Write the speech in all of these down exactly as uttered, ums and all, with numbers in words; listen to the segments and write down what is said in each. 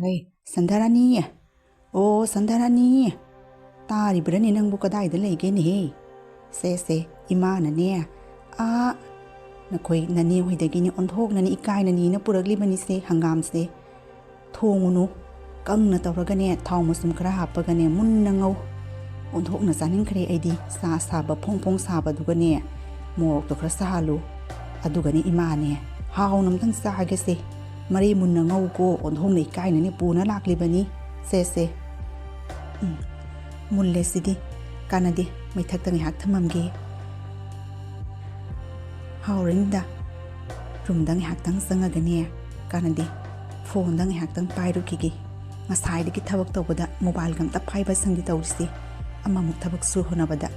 ꯂꯩ꯫ "ꯁꯟꯙꯥꯔꯥꯅꯤ! ꯑꯣ, ꯁꯟꯙꯥꯔꯥꯅꯤ! ꯇꯥꯔꯤꯕ꯭ꯔꯅꯦ ꯅꯪꯕꯨ? ꯀꯗꯥꯏꯗ ꯂꯩꯒꯦꯅꯦꯍꯦ?" "ꯁꯦ, ꯁꯦ, ꯏꯃꯥꯅꯅꯦ, ꯑꯥ, ꯅꯈꯣꯏ ꯅꯅꯦ ꯍꯣꯏꯗꯒꯤꯅꯦ ꯑꯣꯟꯊꯣꯛꯅꯅꯦ ꯏꯀꯥꯏꯅꯅꯦꯅ ꯄꯨꯔꯛꯂꯤꯕꯅꯤꯁꯦ ꯍꯪꯒꯥꯝꯁꯦ꯫ ꯊꯣꯡꯉꯨꯅꯨ, ꯀꯪꯅ ꯇꯧꯔꯒꯅꯦ ꯊꯥꯎ ꯃꯆꯨꯝ ꯈꯔ ꯍꯥꯞꯄꯒꯅꯦ ꯃꯨꯟꯅ ꯉꯧ꯫ ꯑꯣꯟꯊꯣꯛꯅ ꯆꯥꯅꯤꯡꯈ꯭ꯔꯦ ꯑꯩꯗꯤ꯫ ꯆꯥ ꯁꯥꯕ ꯐꯣꯡ ꯐꯣꯡ ꯁꯥꯕꯗꯨꯒꯅꯦ ꯃꯣꯔꯣꯛꯇꯣ ꯈꯔ ꯁꯥꯍꯜꯂꯨ꯫ ꯑꯗꯨꯒꯅꯦ ꯏꯃꯥꯅꯦ ꯍꯥꯎꯅ ꯑꯝꯇꯪ ꯆꯥꯒꯦꯁꯦ꯫ ꯃꯔꯩ ꯃꯨꯟꯅ ꯉꯧꯀꯣ, ꯑꯣꯟꯊꯣꯛꯅ ꯏꯀꯥꯏꯅꯅꯦ ꯄꯨꯅ ꯂꯥꯛꯂꯤꯕꯅꯤ꯫ ꯁꯦ, ꯁꯦ꯫ ꯎꯝ, ꯃꯨꯜꯂꯦ ꯁꯤꯗꯤ꯫ ꯀꯥꯟꯅꯗꯦ, ꯃꯩꯊꯛꯇ ꯉꯥꯏꯍꯥꯛ ꯊꯝꯃꯝꯒꯦ꯫ ꯍꯥꯎꯔꯅꯤꯗ꯫ ꯔꯨꯝꯗ ꯉꯥꯏꯍꯥꯛꯇꯪ ꯆꯪꯉꯒꯅꯦ, ꯀꯥꯟꯅꯗꯦ, ꯐꯣꯟꯗ ꯉꯥꯏꯍꯥꯛꯇꯪ ꯄꯥꯏꯔꯨꯈꯤꯒꯦ꯫ ꯉꯁꯥꯏꯗꯒꯤ ꯊꯕꯛ ꯇꯧꯕꯗ ꯃꯣꯕꯥꯏꯜꯒ ꯑꯝꯇ ꯄꯥꯏꯕ ꯁꯪꯗꯦ ꯇꯧꯔꯤꯁꯦ꯫ ꯑꯃꯃꯨꯛ ꯊꯕꯛ ꯁꯨ ꯍꯣꯠꯅꯕꯗ꯫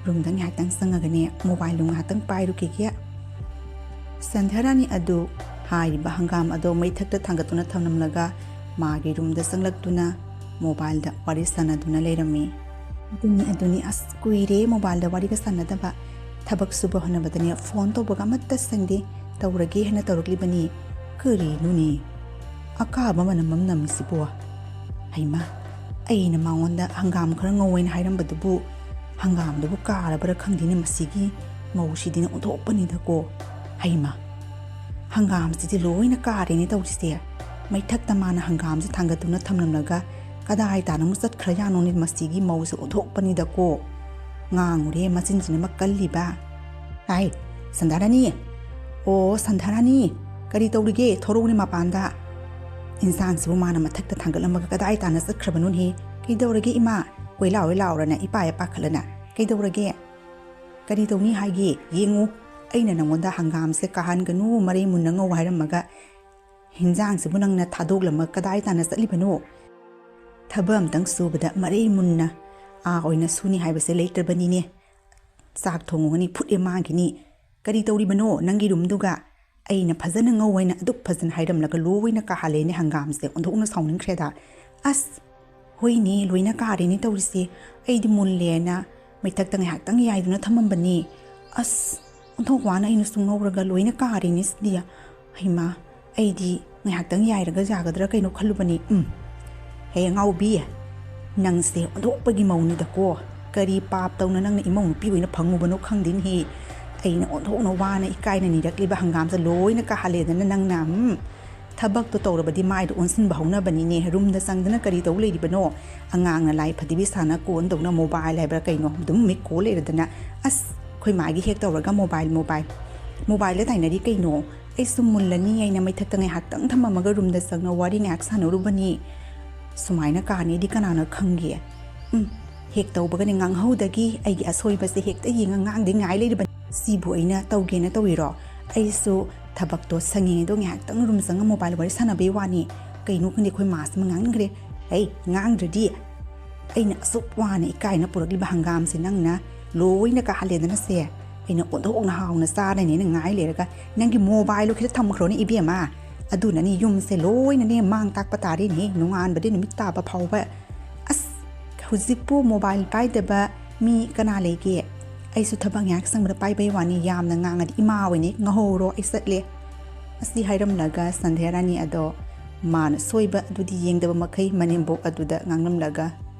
ꯔꯨꯝꯗ ꯉꯥꯏꯍꯥꯛꯇꯪ ꯆꯪꯉꯒꯅꯦ ꯃꯣꯕꯥꯏꯜꯗꯨ ꯉꯥꯏꯍꯥꯛꯇꯪ ꯄꯥꯏꯔꯨꯈꯤꯒꯦ꯫ ꯁꯟꯙ꯭ꯌꯥꯔꯥꯅꯤ ꯑꯗꯨ ꯍꯥꯏꯔꯤꯕ ꯍꯪꯒꯥꯝ ꯑꯗꯣ ꯃꯩꯊꯛꯇ ꯊꯥꯡꯒꯠꯇꯨꯅ ꯊꯝꯂꯝꯂꯒ ꯃꯥꯒꯤ ꯔꯨꯝꯗ ꯆꯪꯂꯛꯇꯨꯅ ꯃꯣꯕꯥꯏꯜꯗ ꯋꯥꯔꯤ ꯁꯥꯟꯅꯗꯨꯅ ꯂꯩꯔꯝꯃꯤ꯫ ꯑꯗꯨꯅꯤ, ꯑꯗꯨꯅꯤ, ꯑꯁ, ꯀꯨꯏꯔꯦ ꯃꯣꯕꯥꯏꯜꯗ ꯋꯥꯔꯤꯒ ꯁꯥꯟꯅꯗꯕ꯫ ꯊꯕꯛ ꯁꯨꯕ ꯍꯣꯠꯅꯕꯗꯅꯦ ꯐꯣꯟ ꯇꯧꯕꯒ ꯑꯃꯠꯇ ꯁꯪꯗꯦ꯫ ꯇꯧꯔꯒꯦ ꯍꯥꯏꯅ ꯇꯧꯔꯛꯂꯤꯕꯅꯤ꯫ ꯀꯔꯤꯅꯣꯅꯦ ꯑꯀꯥꯕ ꯃꯅꯝ ꯑꯃ ꯅꯝꯃꯤꯁꯤꯕꯣ? ꯍꯩꯃꯥ, ꯑꯩꯅ ꯃꯉꯣꯟꯗ ꯍꯪꯒꯥꯝ ꯈꯔ ꯉꯧꯋꯦꯅ ꯍꯥꯏꯔꯝꯕꯗꯨꯕꯨ ꯍꯪꯒꯥꯝꯗꯨꯕꯨ ꯀꯥꯔꯕ꯭ꯔꯥ ꯈꯪꯗꯦꯅꯦ, ꯃꯁꯤꯒꯤ ꯃꯧꯁꯤꯗꯤꯅ ꯑꯣꯟꯊꯣꯛꯄꯅꯤꯗꯀꯣ꯫ ꯍꯩꯃꯥ, ꯍꯪꯒꯥꯝꯁꯤꯗꯤ ꯂꯣꯏꯅ ꯀꯥꯔꯦꯅꯦ ꯇꯧꯔꯤꯁꯦ꯫ ꯃꯩꯊꯛꯇ ꯃꯥꯅ ꯍꯪꯒꯥꯝꯁꯦ ꯊꯥꯡꯒꯠꯇꯨꯅ ꯊꯝꯂꯝꯂꯒ ꯀꯗꯥꯏ ꯇꯥꯅ ꯑꯃꯨꯛ ꯆꯠꯈ꯭ꯔꯖꯥꯠꯅꯣꯅꯦ ꯃꯁꯤꯒꯤ ꯃꯧꯁꯦ? ꯑꯣꯟꯊꯣꯛꯄꯅꯤꯗꯀꯣ꯫ ꯉꯥꯡꯉꯨꯔꯦ ꯃꯆꯤꯟꯁꯤꯅ ꯑꯃ ꯀꯜꯂꯤꯕ꯫ "ꯍꯥꯏ, ꯁꯟꯙꯥꯔꯥꯅꯤ! ꯑꯣ, ꯁꯟꯙꯥꯔꯥꯅꯤ! ꯀꯔꯤ ꯇꯧꯔꯤꯒꯦ? ꯊꯣꯔꯛꯎꯅꯦ ꯃꯄꯥꯟꯗ꯫ ꯏꯟꯁꯥꯡꯁꯤꯕꯨ ꯃꯥꯅ ꯃꯊꯛꯇ ꯊꯥꯡꯒꯠꯂꯝꯃꯒ ꯀꯗꯥꯏ ꯇꯥꯅ ꯆꯠꯈ꯭ꯔꯕꯅꯣꯅꯦꯍꯦ? ꯀꯩꯗꯧꯔꯒꯦ ꯏꯃꯥ? ꯀꯣꯏꯂꯥꯎ ꯂꯥꯎꯔꯅ ꯏꯄꯥ ꯍꯦꯛ ꯄꯥꯈꯠꯂꯅ꯫ ꯀꯩꯗꯧꯔꯒꯦ? ꯀꯔꯤ ꯇꯧꯅꯤ ꯍꯥꯏꯒꯦ? ꯌꯦꯡꯉꯨ, ꯑꯩꯅ ꯅꯪꯉꯣꯟꯗ ꯍꯪꯒꯥꯝꯁꯦ ꯀꯥꯍꯟꯒꯅꯨ, ꯃꯔꯩ ꯃꯨꯟꯅ ꯉꯧ ꯍꯥꯏꯔꯝꯃꯒ ꯍꯤꯟꯖꯥꯡꯁꯤꯕꯨ ꯅꯪꯅ ꯊꯥꯗꯣꯛꯂꯝꯃ ꯀꯗꯥꯏ ꯇꯥꯅ ꯆꯠꯂꯤꯕꯅꯣ? ꯊꯕꯛ ꯑꯝꯇꯪ ꯁꯨꯕꯗ ꯃꯔꯩ ꯃꯨꯟꯅ ꯑꯥ ꯑꯣꯏꯅ ꯁꯨꯅꯤ ꯍꯥꯏꯕꯁꯦ ꯂꯩꯇ꯭ꯔꯕꯅꯤꯅꯦ꯫ ꯆꯥꯛ ꯊꯣꯡꯉꯨꯒꯅꯤ, ꯐꯨꯠꯂꯦ ꯃꯥꯡꯈꯤꯅꯤ꯫ ꯀꯔꯤ ꯇꯧꯔꯤꯕꯅꯣ ꯅꯪꯒꯤ ꯔꯨꯝꯗꯨꯒ? ꯑꯩꯅ ꯐꯖꯅ ꯉꯧ ꯍꯥꯏꯅ ꯑꯗꯨꯛ ꯐꯖꯅ ꯍꯥꯏꯔꯝꯂꯒ ꯂꯣꯏꯅ ꯀꯥꯍꯜꯂꯦꯅꯦ ꯍꯪꯒꯥꯝꯁꯦ꯫ ꯑꯣꯟꯊꯣꯛꯅ ꯁꯥꯎꯅꯤꯡꯈ꯭ꯔꯦꯗ꯫ ꯑꯁ, ꯍꯣꯏꯅꯦ, ꯂꯣꯏꯅ ꯀꯥꯔꯦꯅꯦ ꯇꯧꯔꯤꯁꯦ꯫ ꯑꯩꯗꯤ ꯃꯨꯜꯂꯦꯅ ꯃꯩꯊꯛꯇ ꯉꯥꯏꯍꯥꯛꯇꯪ ꯌꯥꯏꯗꯨꯅ ꯊꯝꯃꯝꯕꯅꯤ꯫ ꯑꯁ, ꯑꯣꯟꯊꯣꯛ ꯋꯥꯅ ꯑꯩꯅꯁꯨ ꯉꯧꯔꯒ ꯂꯣꯏꯅ ꯀꯥꯔꯦꯅꯦ ꯁꯤꯗꯤ꯫ ꯍꯩꯃꯥ, ꯑꯩꯗꯤ ꯉꯥꯏꯍꯥꯛꯇꯪ ꯌꯥꯏꯔꯒ ꯌꯥꯒꯗ꯭ꯔꯥ ꯀꯩꯅꯣ ꯈꯜꯂꯨꯕꯅꯤ꯫ ꯎꯝ, ꯍꯦ ꯑꯉꯥꯎꯕꯤ, ꯅꯪꯁꯦ ꯑꯣꯟꯊꯣꯛꯄꯒꯤ ꯃꯧꯅꯤꯗꯀꯣ꯫ ꯀꯔꯤ ꯄꯥꯞ ꯇꯧꯅ ꯅꯪꯅ ꯏꯃꯧ ꯅꯨꯄꯤ ꯑꯣꯏꯅ ꯐꯪꯉꯨꯕꯅꯣ ꯈꯪꯗꯦꯅꯦꯍꯦ꯫ ꯑꯩꯅ ꯑꯣꯟꯊꯣꯛꯅ ꯋꯥꯅ ꯏꯀꯥꯏꯅ ꯅꯤꯔꯛꯂꯤꯕ ꯍꯪꯒꯥꯝꯁꯦ ꯂꯣꯏꯅ ꯀꯥꯍꯜꯂꯦꯗꯅ ꯅꯪꯅ꯫ ꯎꯝ, ꯊꯕꯛꯇꯣ ꯇꯧꯔꯕꯗꯤ ꯃꯥꯏꯗꯣ ꯑꯣꯟꯁꯤꯟꯕ ꯍꯧꯅꯕꯅꯤꯅꯦ꯫ ꯔꯨꯝꯗ ꯆꯪꯗꯅ ꯀꯔꯤ ꯇꯧ ꯂꯩꯔꯤꯕꯅꯣ? ꯑꯉꯥꯡꯅ ꯂꯥꯏ ꯐꯗꯤꯕꯤ ꯁꯥꯟꯅ ꯀꯣꯟꯗꯧꯅ ꯃꯣꯕꯥꯏꯜ ꯍꯥꯏꯕ꯭ꯔꯥ ꯀꯩꯅꯣ ꯑꯗꯨꯝ ꯃꯤꯠ ꯀꯣ ꯂꯩꯔꯗꯅ꯫ ꯑꯁ, ꯑꯩꯈꯣꯏ ꯃꯥꯒꯤ ꯍꯦꯛ ꯇꯧꯔꯒ ꯃꯣꯕꯥꯏꯜ, ꯃꯣꯕꯥꯏꯜ, ꯃꯣꯕꯥꯏꯜꯗ ꯇꯥꯏꯅꯔꯤ ꯀꯩꯅꯣ? ꯑꯩꯁꯨ ꯃꯨꯜꯂꯅꯤ ꯍꯥꯏꯅ ꯃꯩꯊꯛꯇ ꯉꯥꯏꯍꯥꯛꯇꯪ ꯊꯝꯃꯝꯃꯒ ꯔꯨꯝꯗ ꯆꯪꯅ ꯋꯥꯔꯤ ꯉꯥꯏꯍꯥꯛ ꯁꯥꯟꯅꯔꯨꯕꯅꯤ꯫ ꯁꯨꯃꯥꯏꯅ ꯀꯥꯅꯤꯗꯤ ꯀꯅꯥꯅ ꯈꯪꯒꯦ? ꯎꯝ, ꯍꯦꯛ ꯇꯧꯕꯒꯅꯦ ꯉꯥꯡꯍꯧꯗꯒꯤ ꯑꯩꯒꯤ ꯑꯁꯣꯏꯕꯁꯦ ꯍꯦꯛꯇ ꯌꯦꯡꯉ ꯉꯥꯡꯗꯤ ꯉꯥꯏ ꯂꯩꯔꯤꯕꯅꯤ꯫ ꯁꯤꯕꯨ ꯑꯩꯅ ꯇꯧꯒꯦꯅ ꯇꯧꯔꯤꯔꯣ? ꯑꯩꯁꯨ ꯊꯕꯛꯇꯣ ꯁꯪꯉꯤꯉꯩꯗꯣ ꯉꯥꯏꯍꯥꯛꯇꯪ ꯔꯨꯝ ꯆꯪꯉ ꯃꯣꯕꯥꯏꯜ ꯋꯥꯔꯤ ꯁꯥꯟꯅꯕꯩ ꯋꯥꯅꯤ꯫ ꯀꯩꯅꯣ ꯈꯪꯗꯦ, ꯑꯩꯈꯣꯏ ꯃꯥꯁꯤꯃ ꯉꯥꯡꯅꯤꯡꯈ꯭ꯔꯦ꯫ ꯑꯩ ꯉꯥꯡꯗ꯭ꯔꯗꯤ ꯑꯩꯅ ꯑꯁꯨꯛ ꯋꯥꯅ ꯏꯀꯥꯏꯅ ꯄꯨꯔꯛꯂꯤꯕ ꯍꯪꯒꯥꯝꯁꯦ ꯅꯪꯅ ꯂꯣꯏꯅ ꯀꯥꯍꯜꯂꯦꯗꯅ ꯁꯦ꯫ ꯑꯩꯅ ꯑꯣꯟꯊꯣꯛꯅ ꯍꯥꯎꯅ ꯆꯥꯔꯅꯦꯅ ꯉꯥꯏ ꯂꯩꯔꯒ ꯅꯪꯒꯤ ꯃꯣꯕꯥꯏꯜꯗꯣ ꯈꯤꯇ ꯊꯝꯈ꯭ꯔꯣꯅꯦ ꯏꯕꯦꯝꯃ꯫ ꯑꯗꯨꯅꯅꯤ ꯌꯨꯝꯁꯦ ꯂꯣꯏꯅꯅꯦ ꯃꯥꯡ ꯇꯥꯛꯄ ꯇꯥꯔꯦꯅꯦ ꯅꯣꯡꯉꯥꯟꯕꯗꯤ ꯅꯨꯃꯤꯠ ꯇꯥꯕ ꯐꯥꯎꯕ꯫ ꯑꯁ, ꯍꯧꯖꯤꯛꯄꯨ ꯃꯣꯕꯥꯏꯜ ꯄꯥꯏꯗꯕ ꯃꯤ ꯀꯅꯥ ꯂꯩꯒꯦ? ꯑꯩꯁꯨ ꯊꯕꯛ ꯉꯥꯏꯍꯥꯛ ꯁꯪꯕꯗ ꯄꯥꯏꯕꯩ ꯋꯥꯅꯤ, ꯌꯥꯝꯅ ꯉꯥꯡꯉꯗꯤ ꯏꯃꯥ ꯑꯣꯏꯅꯤ ꯉꯧꯍꯧꯔꯣ, ꯑꯩ ꯆꯠꯂꯦ꯫ ꯑꯁꯤ ꯍꯥꯏꯔꯝꯂꯒ ꯁꯟꯙ꯭ꯌꯥ ꯔꯥꯅꯤ ꯑꯗꯣ ꯃꯥꯅ ꯁꯣꯏꯕ ꯑꯗꯨꯗꯤ ꯌꯦꯡꯗꯕ ꯃꯈꯩ ꯃꯅꯦꯝꯕꯣꯛ ꯑꯗꯨꯗ ꯉꯥꯡꯂꯝꯂꯒ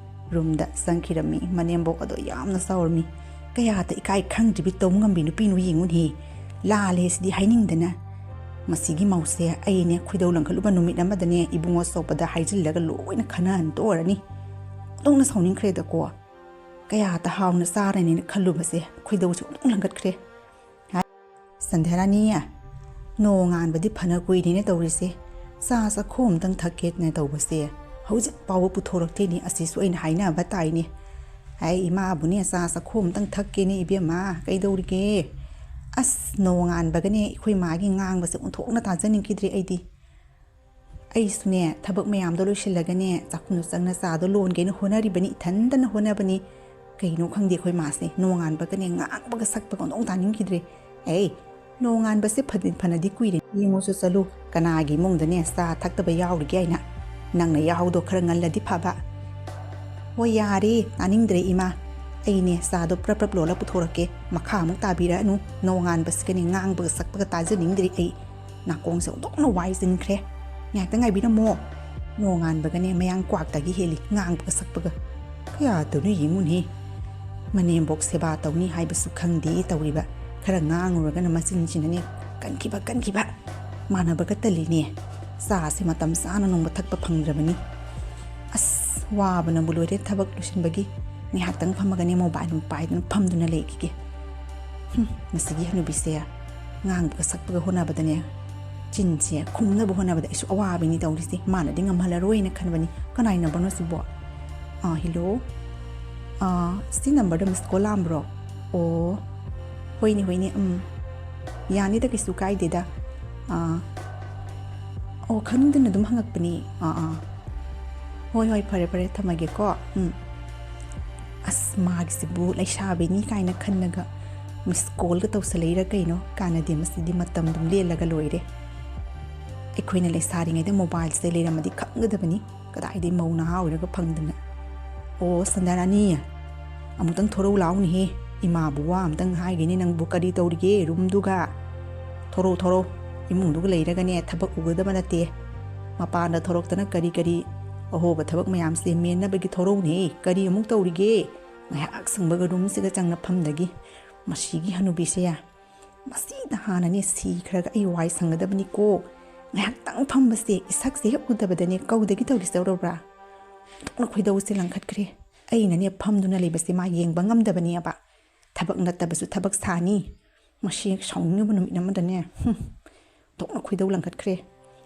ꯔꯨꯝꯗ ꯆꯪꯈꯤꯔꯝꯃꯤ꯫ ꯃꯅꯦꯝꯕꯣꯛ ꯑꯗꯣ ꯌꯥꯝꯅ ꯁꯥꯎꯔꯝꯃꯤ꯫ ꯀꯌꯥꯗ ꯏꯀꯥꯏ ꯈꯪꯗ꯭ꯔꯤꯕꯤ ꯇꯧ ꯉꯝꯕꯤ ꯅꯨꯄꯤꯅꯣ ꯌꯦꯡꯉꯨꯅꯦ꯫ ꯂꯥꯜꯂꯦ ꯁꯤꯗꯤ ꯍꯥꯏꯅꯤꯡꯗꯅ꯫ ꯃꯁꯤꯒꯤ ꯃꯧꯁꯦ ꯑꯩꯅꯦ ꯈꯣꯏꯗꯧ ꯂꯪꯈꯠꯂꯨꯕ ꯅꯨꯃꯤꯠ ꯑꯃꯗꯅꯦ ꯏꯕꯨꯡꯉꯣ ꯑꯆꯧꯕꯗ ꯍꯥꯏꯖꯤꯜꯂꯒ ꯂꯣꯏꯅ ꯈꯟꯅꯍꯟ ꯇꯣꯛꯑꯔꯅꯤ꯫ ꯑꯣꯟꯊꯣꯛꯅ ꯁꯥꯎꯅꯤꯡꯈ꯭ꯔꯦꯗꯀꯣ꯫ ꯀꯌꯥꯗ ꯍꯥꯎꯅ ꯆꯥꯔꯅꯤꯅ ꯈꯜꯂꯨꯕꯁꯦ ꯈꯣꯏꯗꯧꯁꯦ ꯑꯣꯟꯊꯣꯛ ꯂꯪꯈꯠꯈ꯭ꯔꯦ꯫ ꯁꯟꯙ꯭ꯌꯥꯔꯥꯅꯤ, ꯅꯣꯡꯉꯥꯟꯕꯗꯤ ꯐꯅ ꯀꯨꯏꯔꯦꯅ ꯇꯧꯔꯤꯁꯦ꯫ ꯆꯥ ꯆꯥꯛꯈꯣꯝ ꯑꯝꯇꯪ ꯊꯛꯀꯦꯅ ꯇꯧꯕꯁꯦ ꯍꯧꯖꯤꯛ ꯐꯥꯎꯕ ꯄꯨꯊꯣꯔꯛꯇꯦꯅꯦ꯫ ꯑꯁꯤꯁꯨ ꯑꯩꯅ ꯍꯥꯏꯅꯕ ꯇꯥꯏꯅꯦ꯫ ꯑꯩ ꯏꯃꯥꯕꯨꯅꯦ ꯆꯥ ꯆꯥꯛꯈꯣꯝ ꯑꯝꯇꯪ ꯊꯛꯀꯦꯅꯦ ꯏꯕꯦꯝꯃ, ꯀꯩꯗꯧꯔꯤꯒꯦ? ꯑꯁ, ꯅꯣꯡꯉꯥꯟꯕꯒꯅꯦ ꯑꯩꯈꯣꯏ ꯃꯥꯒꯤ ꯉꯥꯡꯕꯁꯦ ꯑꯣꯟꯊꯣꯛꯅ ꯇꯥꯖꯅꯤꯡꯈꯤꯗ꯭ꯔꯦ ꯑꯩꯗꯤ꯫ ꯑꯩꯁꯨꯅꯦ ꯊꯕꯛ ꯃꯌꯥꯝꯗꯣ ꯂꯣꯏꯁꯤꯜꯂꯒꯅꯦ ꯆꯥꯛꯈꯨꯝꯗꯣ ꯆꯪꯅ ꯆꯥꯗꯣ ꯂꯣꯟꯒꯦꯅ ꯍꯣꯠꯅꯔꯤꯕꯅꯤ, ꯏꯊꯟꯇꯅ ꯍꯣꯠꯅꯕꯅꯤ꯫ ꯀꯩꯅꯣ ꯈꯪꯗꯦ ꯑꯩꯈꯣꯏ ꯃꯥꯁꯦ ꯅꯣꯡꯉꯥꯟꯕꯒꯅꯦ ꯉꯥꯡꯕꯒ ꯁꯛꯄꯒ ꯑꯣꯟꯊꯣꯛ ꯇꯥꯅꯤꯡꯈꯤꯗ꯭ꯔꯦ꯫ ꯑꯩ ꯅꯣꯡꯉꯥꯟꯕꯁꯦ ꯐꯗꯤ ꯐꯅꯗꯤ ꯀꯨꯏꯔꯦ꯫ ꯌꯦꯡꯉꯨꯁꯨ ꯆꯠꯂꯨ, ꯀꯅꯥꯒꯤ ꯏꯃꯨꯡꯗꯅꯦ ꯆꯥ ꯊꯛꯇꯕ ꯌꯥꯎꯔꯤꯒꯦ ꯍꯥꯏꯅ꯫ ꯅꯪꯅ ꯌꯥꯍꯧꯗꯣ ꯈꯔ ꯉꯜꯂꯗꯤ ꯐꯕ꯫ ꯍꯣꯏ ꯌꯥꯔꯦ, ꯇꯥꯅꯤꯡꯗ꯭ꯔꯦ ꯏꯃꯥ꯫ ꯑꯩꯅꯦ ꯆꯥꯗꯣ ꯄ꯭ꯔꯞ ꯄ꯭ꯔꯞ ꯂꯣꯜꯂ ꯄꯨꯊꯣꯔꯛꯀꯦ, ꯃꯈꯥ ꯑꯃꯨꯛ ꯇꯥꯕꯤꯔꯛꯑꯅꯨ꯫ ꯅꯣꯡꯉꯥꯟꯕꯁꯤꯒꯅꯦ ꯉꯥꯡꯕꯒ ꯁꯛꯄꯒ ꯇꯥꯖꯅꯤꯡꯗ꯭ꯔꯦ ꯑꯩ꯫ ꯅꯥꯀꯣꯡꯁꯦ ꯑꯣꯟꯊꯣꯛꯅ ꯋꯥꯏ ꯆꯤꯟꯈ꯭ꯔꯦ꯫ ꯉꯥꯏꯍꯥꯛꯇꯪ ꯉꯥꯏꯕꯤꯔꯝꯃꯣ꯫ ꯅꯣꯡꯉꯥꯟꯕꯒꯅꯦ ꯃꯌꯥꯡ ꯀ꯭ꯋꯥꯛꯇꯒꯤ ꯍꯦꯜꯂꯤ ꯉꯥꯡꯕꯒ ꯁꯛꯄꯒ꯫ ꯀꯌꯥꯗꯅꯣ ꯌꯦꯡꯉꯨꯅꯦ꯫ ꯃꯅꯦꯝꯕꯣꯛ ꯁꯦꯕꯥ ꯇꯧꯅꯤ ꯍꯥꯏꯕꯁꯨ ꯈꯪꯗꯦ ꯇꯧꯔꯤꯕ꯫ ꯈꯔ ꯉꯥꯡꯉꯨꯔꯒꯅ ꯃꯆꯤꯟꯁꯤꯅꯅꯦ ꯀꯟꯈꯤꯕ ꯀꯟꯈꯤꯕ꯫ ꯃꯥꯟꯅꯕꯒ ꯇꯜꯂꯤꯅꯦ꯫ ꯆꯥꯁꯦ ꯃꯇꯝ ꯆꯥꯅ ꯅꯣꯡꯃ ꯊꯛꯄ ꯐꯪꯗ꯭ꯔꯕꯅꯤ꯫ ꯑꯁ, ꯋꯥꯕꯅꯕꯨ ꯂꯣꯏꯔꯦ ꯊꯕꯛ ꯂꯣꯏꯁꯤꯟꯕꯒꯤ꯫ ꯉꯥꯏꯍꯥꯛꯇꯪ ꯐꯝꯃꯒꯅꯦ ꯃꯣꯕꯥꯏꯜ ꯑꯃ ꯄꯥꯏꯗꯨꯅ ꯐꯝꯗꯨꯅ ꯂꯩꯈꯤꯒꯦ꯫ ꯍꯨꯝ, ꯃꯁꯤꯒꯤ ꯍꯅꯨꯕꯤꯁꯦ ꯉꯥꯡꯕꯒ ꯁꯛꯄꯒ ꯍꯣꯠꯅꯕꯗꯅꯦ, ꯆꯤꯟꯁꯦ ꯈꯨꯝꯅꯕ ꯍꯣꯠꯅꯕꯗ ꯑꯩꯁꯨ ꯑꯋꯥꯕꯤꯅꯤ ꯇꯧꯔꯤꯁꯦ꯫ ꯃꯥꯅꯗꯤ ꯉꯝꯍꯜꯂꯔꯣꯏꯅ ꯈꯟꯕꯅꯤ꯫ ꯀꯅꯥꯏ ꯅꯝꯕꯔꯅꯣ ꯁꯤꯕꯣ? ꯑꯥ, ꯍꯦꯜꯂꯣ꯫ ꯑꯥ, ꯁꯤ ꯅꯝꯕꯔꯗ ꯃꯤꯁ ꯀꯣꯜ ꯂꯥꯛꯑꯝꯕ꯭ꯔꯣ? ꯑꯣ, ꯍꯣꯏꯅꯦ, ꯍꯣꯏꯅꯦ, ꯎꯝ꯫ ꯌꯥꯅꯤꯗ, ꯀꯩꯁꯨ ꯀꯥꯏꯗꯦꯗ꯫ ꯑꯥ, ꯑꯣ, ꯈꯪꯅꯤꯡꯗꯅ ꯑꯗꯨꯝ ꯍꯪꯉꯛꯄꯅꯤ꯫ ꯑꯥ, ꯑꯥ꯫ ꯍꯣꯏ, ꯍꯣꯏ, ꯐꯔꯦ, ꯐꯔꯦ, ꯊꯝꯃꯒꯦꯀꯣ꯫ ꯎꯝ꯫ ꯑꯁ, ꯃꯥꯒꯤꯁꯤꯕꯨ ꯂꯩꯁꯥꯕꯤꯅꯤ ꯀꯥꯏꯅ ꯈꯟꯂꯒ ꯃꯤꯁ ꯀꯣꯜꯒ ꯇꯧꯁꯜꯂꯛꯏꯔꯥ ꯀꯩꯅꯣ? ꯀꯥꯟꯅꯗꯦ, ꯃꯁꯤꯗꯤ ꯃꯇꯝ ꯑꯗꯨꯝ ꯂꯦꯜꯂꯒ ꯂꯣꯏꯔꯦ꯫ ꯑꯩꯈꯣꯏꯅ ꯂꯩꯁꯥꯔꯤꯉꯩꯗ ꯃꯣꯕꯥꯏꯜꯁꯦ ꯂꯩꯔꯝꯃꯗꯤ ꯈꯪꯒꯗꯕꯅꯤ꯫ ꯀꯗꯥꯏꯗꯩ ꯃꯧ ꯅꯍꯥ ꯑꯣꯏꯔꯒ ꯐꯪꯗꯅ꯫ ꯑꯣ, ꯁꯟꯗꯥꯔꯥꯅꯤ, ꯑꯃꯨꯛꯇꯪ ꯊꯣꯔꯧ ꯂꯥꯎꯅꯦꯍꯦ꯫ ꯏꯃꯥꯕꯨ ꯋꯥ ꯑꯃꯇꯪ ꯍꯥꯏꯒꯦꯅꯦ, ꯅꯪꯕꯨ ꯀꯔꯤ ꯇꯧꯔꯤꯒꯦ ꯔꯨꯝꯗꯨꯒ? ꯊꯣꯔꯧ, ꯊꯣꯔꯧ꯫ ꯏꯃꯨꯡꯗꯨꯒ ꯂꯩꯔꯒꯅꯦ ꯊꯕꯛ ꯎꯒꯗꯕ ꯅꯠꯇꯦ꯫ ꯃꯄꯥꯟꯗ ꯊꯣꯔꯛꯇꯅ ꯀꯔꯤ ꯀꯔꯤ ꯑꯍꯣꯕ ꯊꯕꯛ ꯃꯌꯥꯝꯁꯦ ꯃꯦꯟꯅꯕꯒꯤ ꯊꯣꯔꯧꯅꯦꯍꯦ꯫ ꯀꯔꯤ ꯑꯃꯨꯛ ꯇꯧꯔꯤꯒꯦ? ꯉꯥꯏꯍꯥꯛ ꯁꯪꯕꯒ ꯔꯨꯝꯁꯤꯒ ꯆꯪꯅ ꯐꯝꯗꯒꯤ꯫ ꯃꯁꯤꯒꯤ ꯍꯅꯨꯕꯤꯁꯦ꯫ ꯃꯁꯤꯗ ꯍꯥꯟꯅꯅꯦ ꯁꯤꯈ꯭ꯔꯒ ꯑꯩ ꯋꯥꯏ ꯁꯪꯒꯗꯕꯅꯤꯀꯣ꯫ ꯉꯥꯏꯍꯥꯛꯇꯪ ꯐꯝꯕꯁꯦ ꯏꯁꯛꯁꯦ ꯍꯦꯛ ꯎꯗꯕꯗꯅꯦ ꯀꯧꯗꯒꯤ ꯇꯧꯔꯤꯁꯦ ꯇꯧꯔꯕ꯭ꯔꯥ? ꯑꯣꯟꯊꯣꯛꯅ ꯈꯣꯏꯗꯧꯁꯦ ꯂꯪꯈꯠꯈ꯭ꯔꯦ꯫ ꯑꯩꯅꯅꯦ ꯐꯝꯗꯨꯅ ꯂꯩꯕꯁꯦ ꯃꯥ ꯌꯦꯡꯕ ꯉꯝꯗꯕꯅꯦꯕ꯫ ꯊꯕꯛ ꯅꯠꯇꯕꯁꯨ ꯊꯕꯛ ꯁꯥꯅꯤ꯫ ꯃꯁꯤ ꯁꯥꯎꯅꯤꯡꯉꯕ ꯅꯨꯃꯤꯠ ꯑꯃꯗꯅꯦ꯫ ꯍꯨꯝ꯫ ꯑꯣꯟꯊꯣꯛꯅ ꯈꯣꯏꯗꯧ ꯂꯪꯈꯠꯈ꯭ꯔꯦ꯫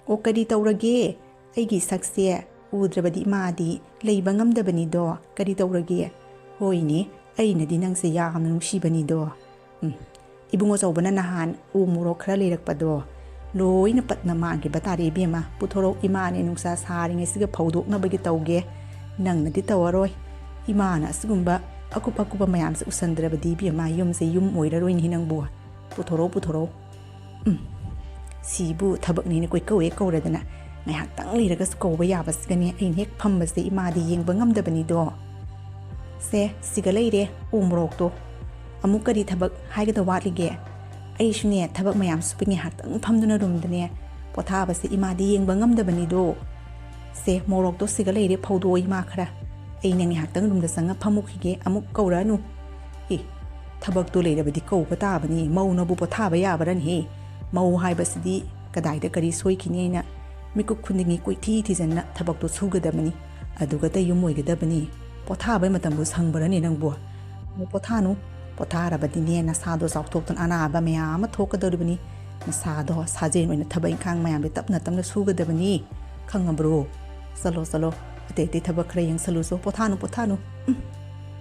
ꯑꯣ, ꯀꯔꯤ ꯇꯧꯔꯒꯦ? ꯑꯩꯒꯤ ꯁꯛꯁꯦ ꯎꯗ꯭ꯔꯕꯗꯤ ꯏꯃꯥꯗꯤ ꯂꯩꯕ ꯉꯝꯗꯕꯅꯤꯗꯣ꯫ ꯀꯔꯤ ꯇꯧꯔꯒꯦ? ꯍꯣꯏꯅꯦ, ꯑꯩꯅꯗꯤ ꯅꯪꯁꯦ ꯌꯥꯝꯅ ꯅꯨꯡꯁꯤꯕꯅꯤꯗꯣ꯫ ꯎꯝ, ꯏꯕꯨꯡꯉꯣ ꯆꯧꯕꯅ ꯅꯍꯥꯟ ꯎ ꯃꯣꯔꯣꯛ ꯈꯔ ꯂꯩꯔꯛꯄꯗꯣ ꯂꯣꯏꯅ ꯄꯠꯅ ꯃꯥꯡꯈꯤꯕ ꯇꯥꯔꯦ ꯏꯕꯦꯝꯃ꯫ ꯄꯨꯊꯣꯔꯛ, ꯏꯃꯥꯅꯦ ꯅꯨꯡꯁꯥ ꯁꯥꯔꯤꯉꯩꯁꯤꯒ ꯐꯧꯗꯣꯛꯅꯕꯒꯤ ꯇꯧꯒꯦ꯫ ꯅꯪꯅꯗꯤ ꯇꯧꯔꯔꯣꯏ꯫ ꯏꯃꯥꯅ ꯑꯁꯤꯒꯨꯝꯕ ꯑꯀꯨꯞ ꯑꯀꯨꯞꯄ ꯃꯌꯥꯝꯁꯦ ꯎꯁꯟꯗ꯭ꯔꯕꯗꯤ ꯏꯕꯦꯝꯃ, ꯌꯨꯝꯁꯦ ꯌꯨꯝ ꯑꯣꯏꯔꯔꯣꯏꯅꯦ ꯅꯪꯕꯨ꯫ ꯄꯨꯊꯣꯔꯛꯎ, ꯄꯨꯊꯣꯔꯛꯎ꯫ ꯎꯝ, ꯁꯤꯕꯨ ꯊꯕꯛꯅꯦꯅ ꯀꯣꯏꯀꯧ ꯍꯦꯛ ꯀꯧꯔꯗꯅ, ꯉꯥꯏꯍꯥꯛꯇꯪ ꯂꯩꯔꯒꯁꯨ ꯀꯧꯕ ꯌꯥꯕꯁꯤꯒꯅꯦ ꯑꯩꯅ ꯍꯦꯛ ꯐꯝꯕꯁꯦ ꯏꯃꯥꯗꯤ ꯌꯦꯡꯕ ꯉꯝꯗꯕꯅꯤꯗꯣ꯫ ꯁꯦ, ꯁꯤꯒ ꯂꯩꯔꯦ ꯎ ꯃꯣꯔꯣꯛꯇꯣ꯫ ꯑꯃꯨꯛ ꯀꯔꯤ ꯊꯕꯛ ꯍꯥꯏꯒꯗꯕ ꯋꯥꯠꯂꯤꯒꯦ? ꯑꯩꯁꯨꯅꯦ ꯊꯕꯛ ꯃꯌꯥꯝ ꯁꯨꯕ ꯉꯥꯏꯍꯥꯛꯇꯪ ꯐꯝꯗꯨꯅ ꯔꯨꯝꯗꯅꯦ ꯄꯣꯊꯥꯕꯁꯦ ꯏꯃꯥꯗꯤ ꯌꯦꯡꯕ ꯉꯝꯗꯕꯅꯤꯗꯣ꯫ ꯁꯦ, ꯃꯣꯔꯣꯛꯇꯣ ꯁꯤꯒ ꯂꯩꯔꯦ, ꯐꯧꯗꯣꯛꯑꯣ ꯏꯃꯥ ꯈꯔ꯫ ꯑꯩꯅ ꯉꯥꯏꯍꯥꯛꯇꯪ ꯔꯨꯝꯗ ꯆꯪꯉ ꯐꯝꯃꯨꯈꯤꯒꯦ, ꯑꯃꯨꯛ ꯀꯧꯔꯛꯑꯅꯨ꯫ ꯑꯦ, ꯊꯕꯛꯇꯣ ꯂꯩꯔꯕꯗꯤ ꯀꯧꯕ ꯇꯥꯕꯅꯤ, ꯃꯧꯅꯕꯨ ꯄꯣꯊꯥꯕ ꯌꯥꯕ꯭ꯔꯅꯦꯍꯦ? ꯃꯧ ꯍꯥꯏꯕꯁꯤꯗꯤ ꯀꯗꯥꯏꯗ ꯀꯔꯤ ꯁꯣꯏꯈꯤꯅꯤ ꯍꯥꯏꯅ ꯃꯤꯀꯨꯞ ꯈꯨꯗꯤꯡꯒꯤ ꯀꯣꯏꯊꯤ ꯊꯤꯖꯟꯅ ꯊꯕꯛꯇꯣ ꯁꯨꯒꯗꯕꯅꯤ꯫ ꯑꯗꯨꯒꯇ ꯌꯨꯝ ꯑꯣꯏꯒꯗꯕꯅꯤ꯫ ꯄꯣꯊꯥꯕꯩ ꯃꯇꯝꯕꯨ ꯁꯪꯕ꯭ꯔꯅꯦ ꯅꯪꯕꯨ? ꯑꯃꯨꯛ ꯄꯣꯊꯥꯅꯨ꯫ ꯄꯣꯊꯥꯔꯕꯗꯤꯅꯦ, ꯅꯁꯥꯗꯣ ꯆꯥꯎꯊꯣꯛꯇꯅ ꯑꯅꯥꯕ ꯃꯌꯥꯝ ꯑꯃ ꯊꯣꯛꯀꯗꯧꯔꯤꯕꯅꯤ꯫ ꯅꯁꯥꯗꯣ ꯁꯥꯖꯦꯜ ꯑꯣꯏꯅ ꯊꯕꯛ ꯏꯪꯈꯥꯡ ꯃꯌꯥꯝꯗꯤ ꯇꯞꯅ ꯇꯞꯅ ꯁꯨꯒꯗꯕꯅꯤ꯫ ꯈꯪꯉꯕ꯭ꯔꯣ? ꯆꯠꯂꯣ, ꯆꯠꯂꯣ꯫ ꯑꯇꯩ ꯑꯇꯩ ꯊꯕꯛ ꯈꯔ ꯌꯦꯡꯁꯜꯂꯨꯆꯣ꯫ ꯄꯣꯊꯥꯅꯨ, ꯄꯣꯊꯥꯅꯨ꯫ ꯎꯝ꯫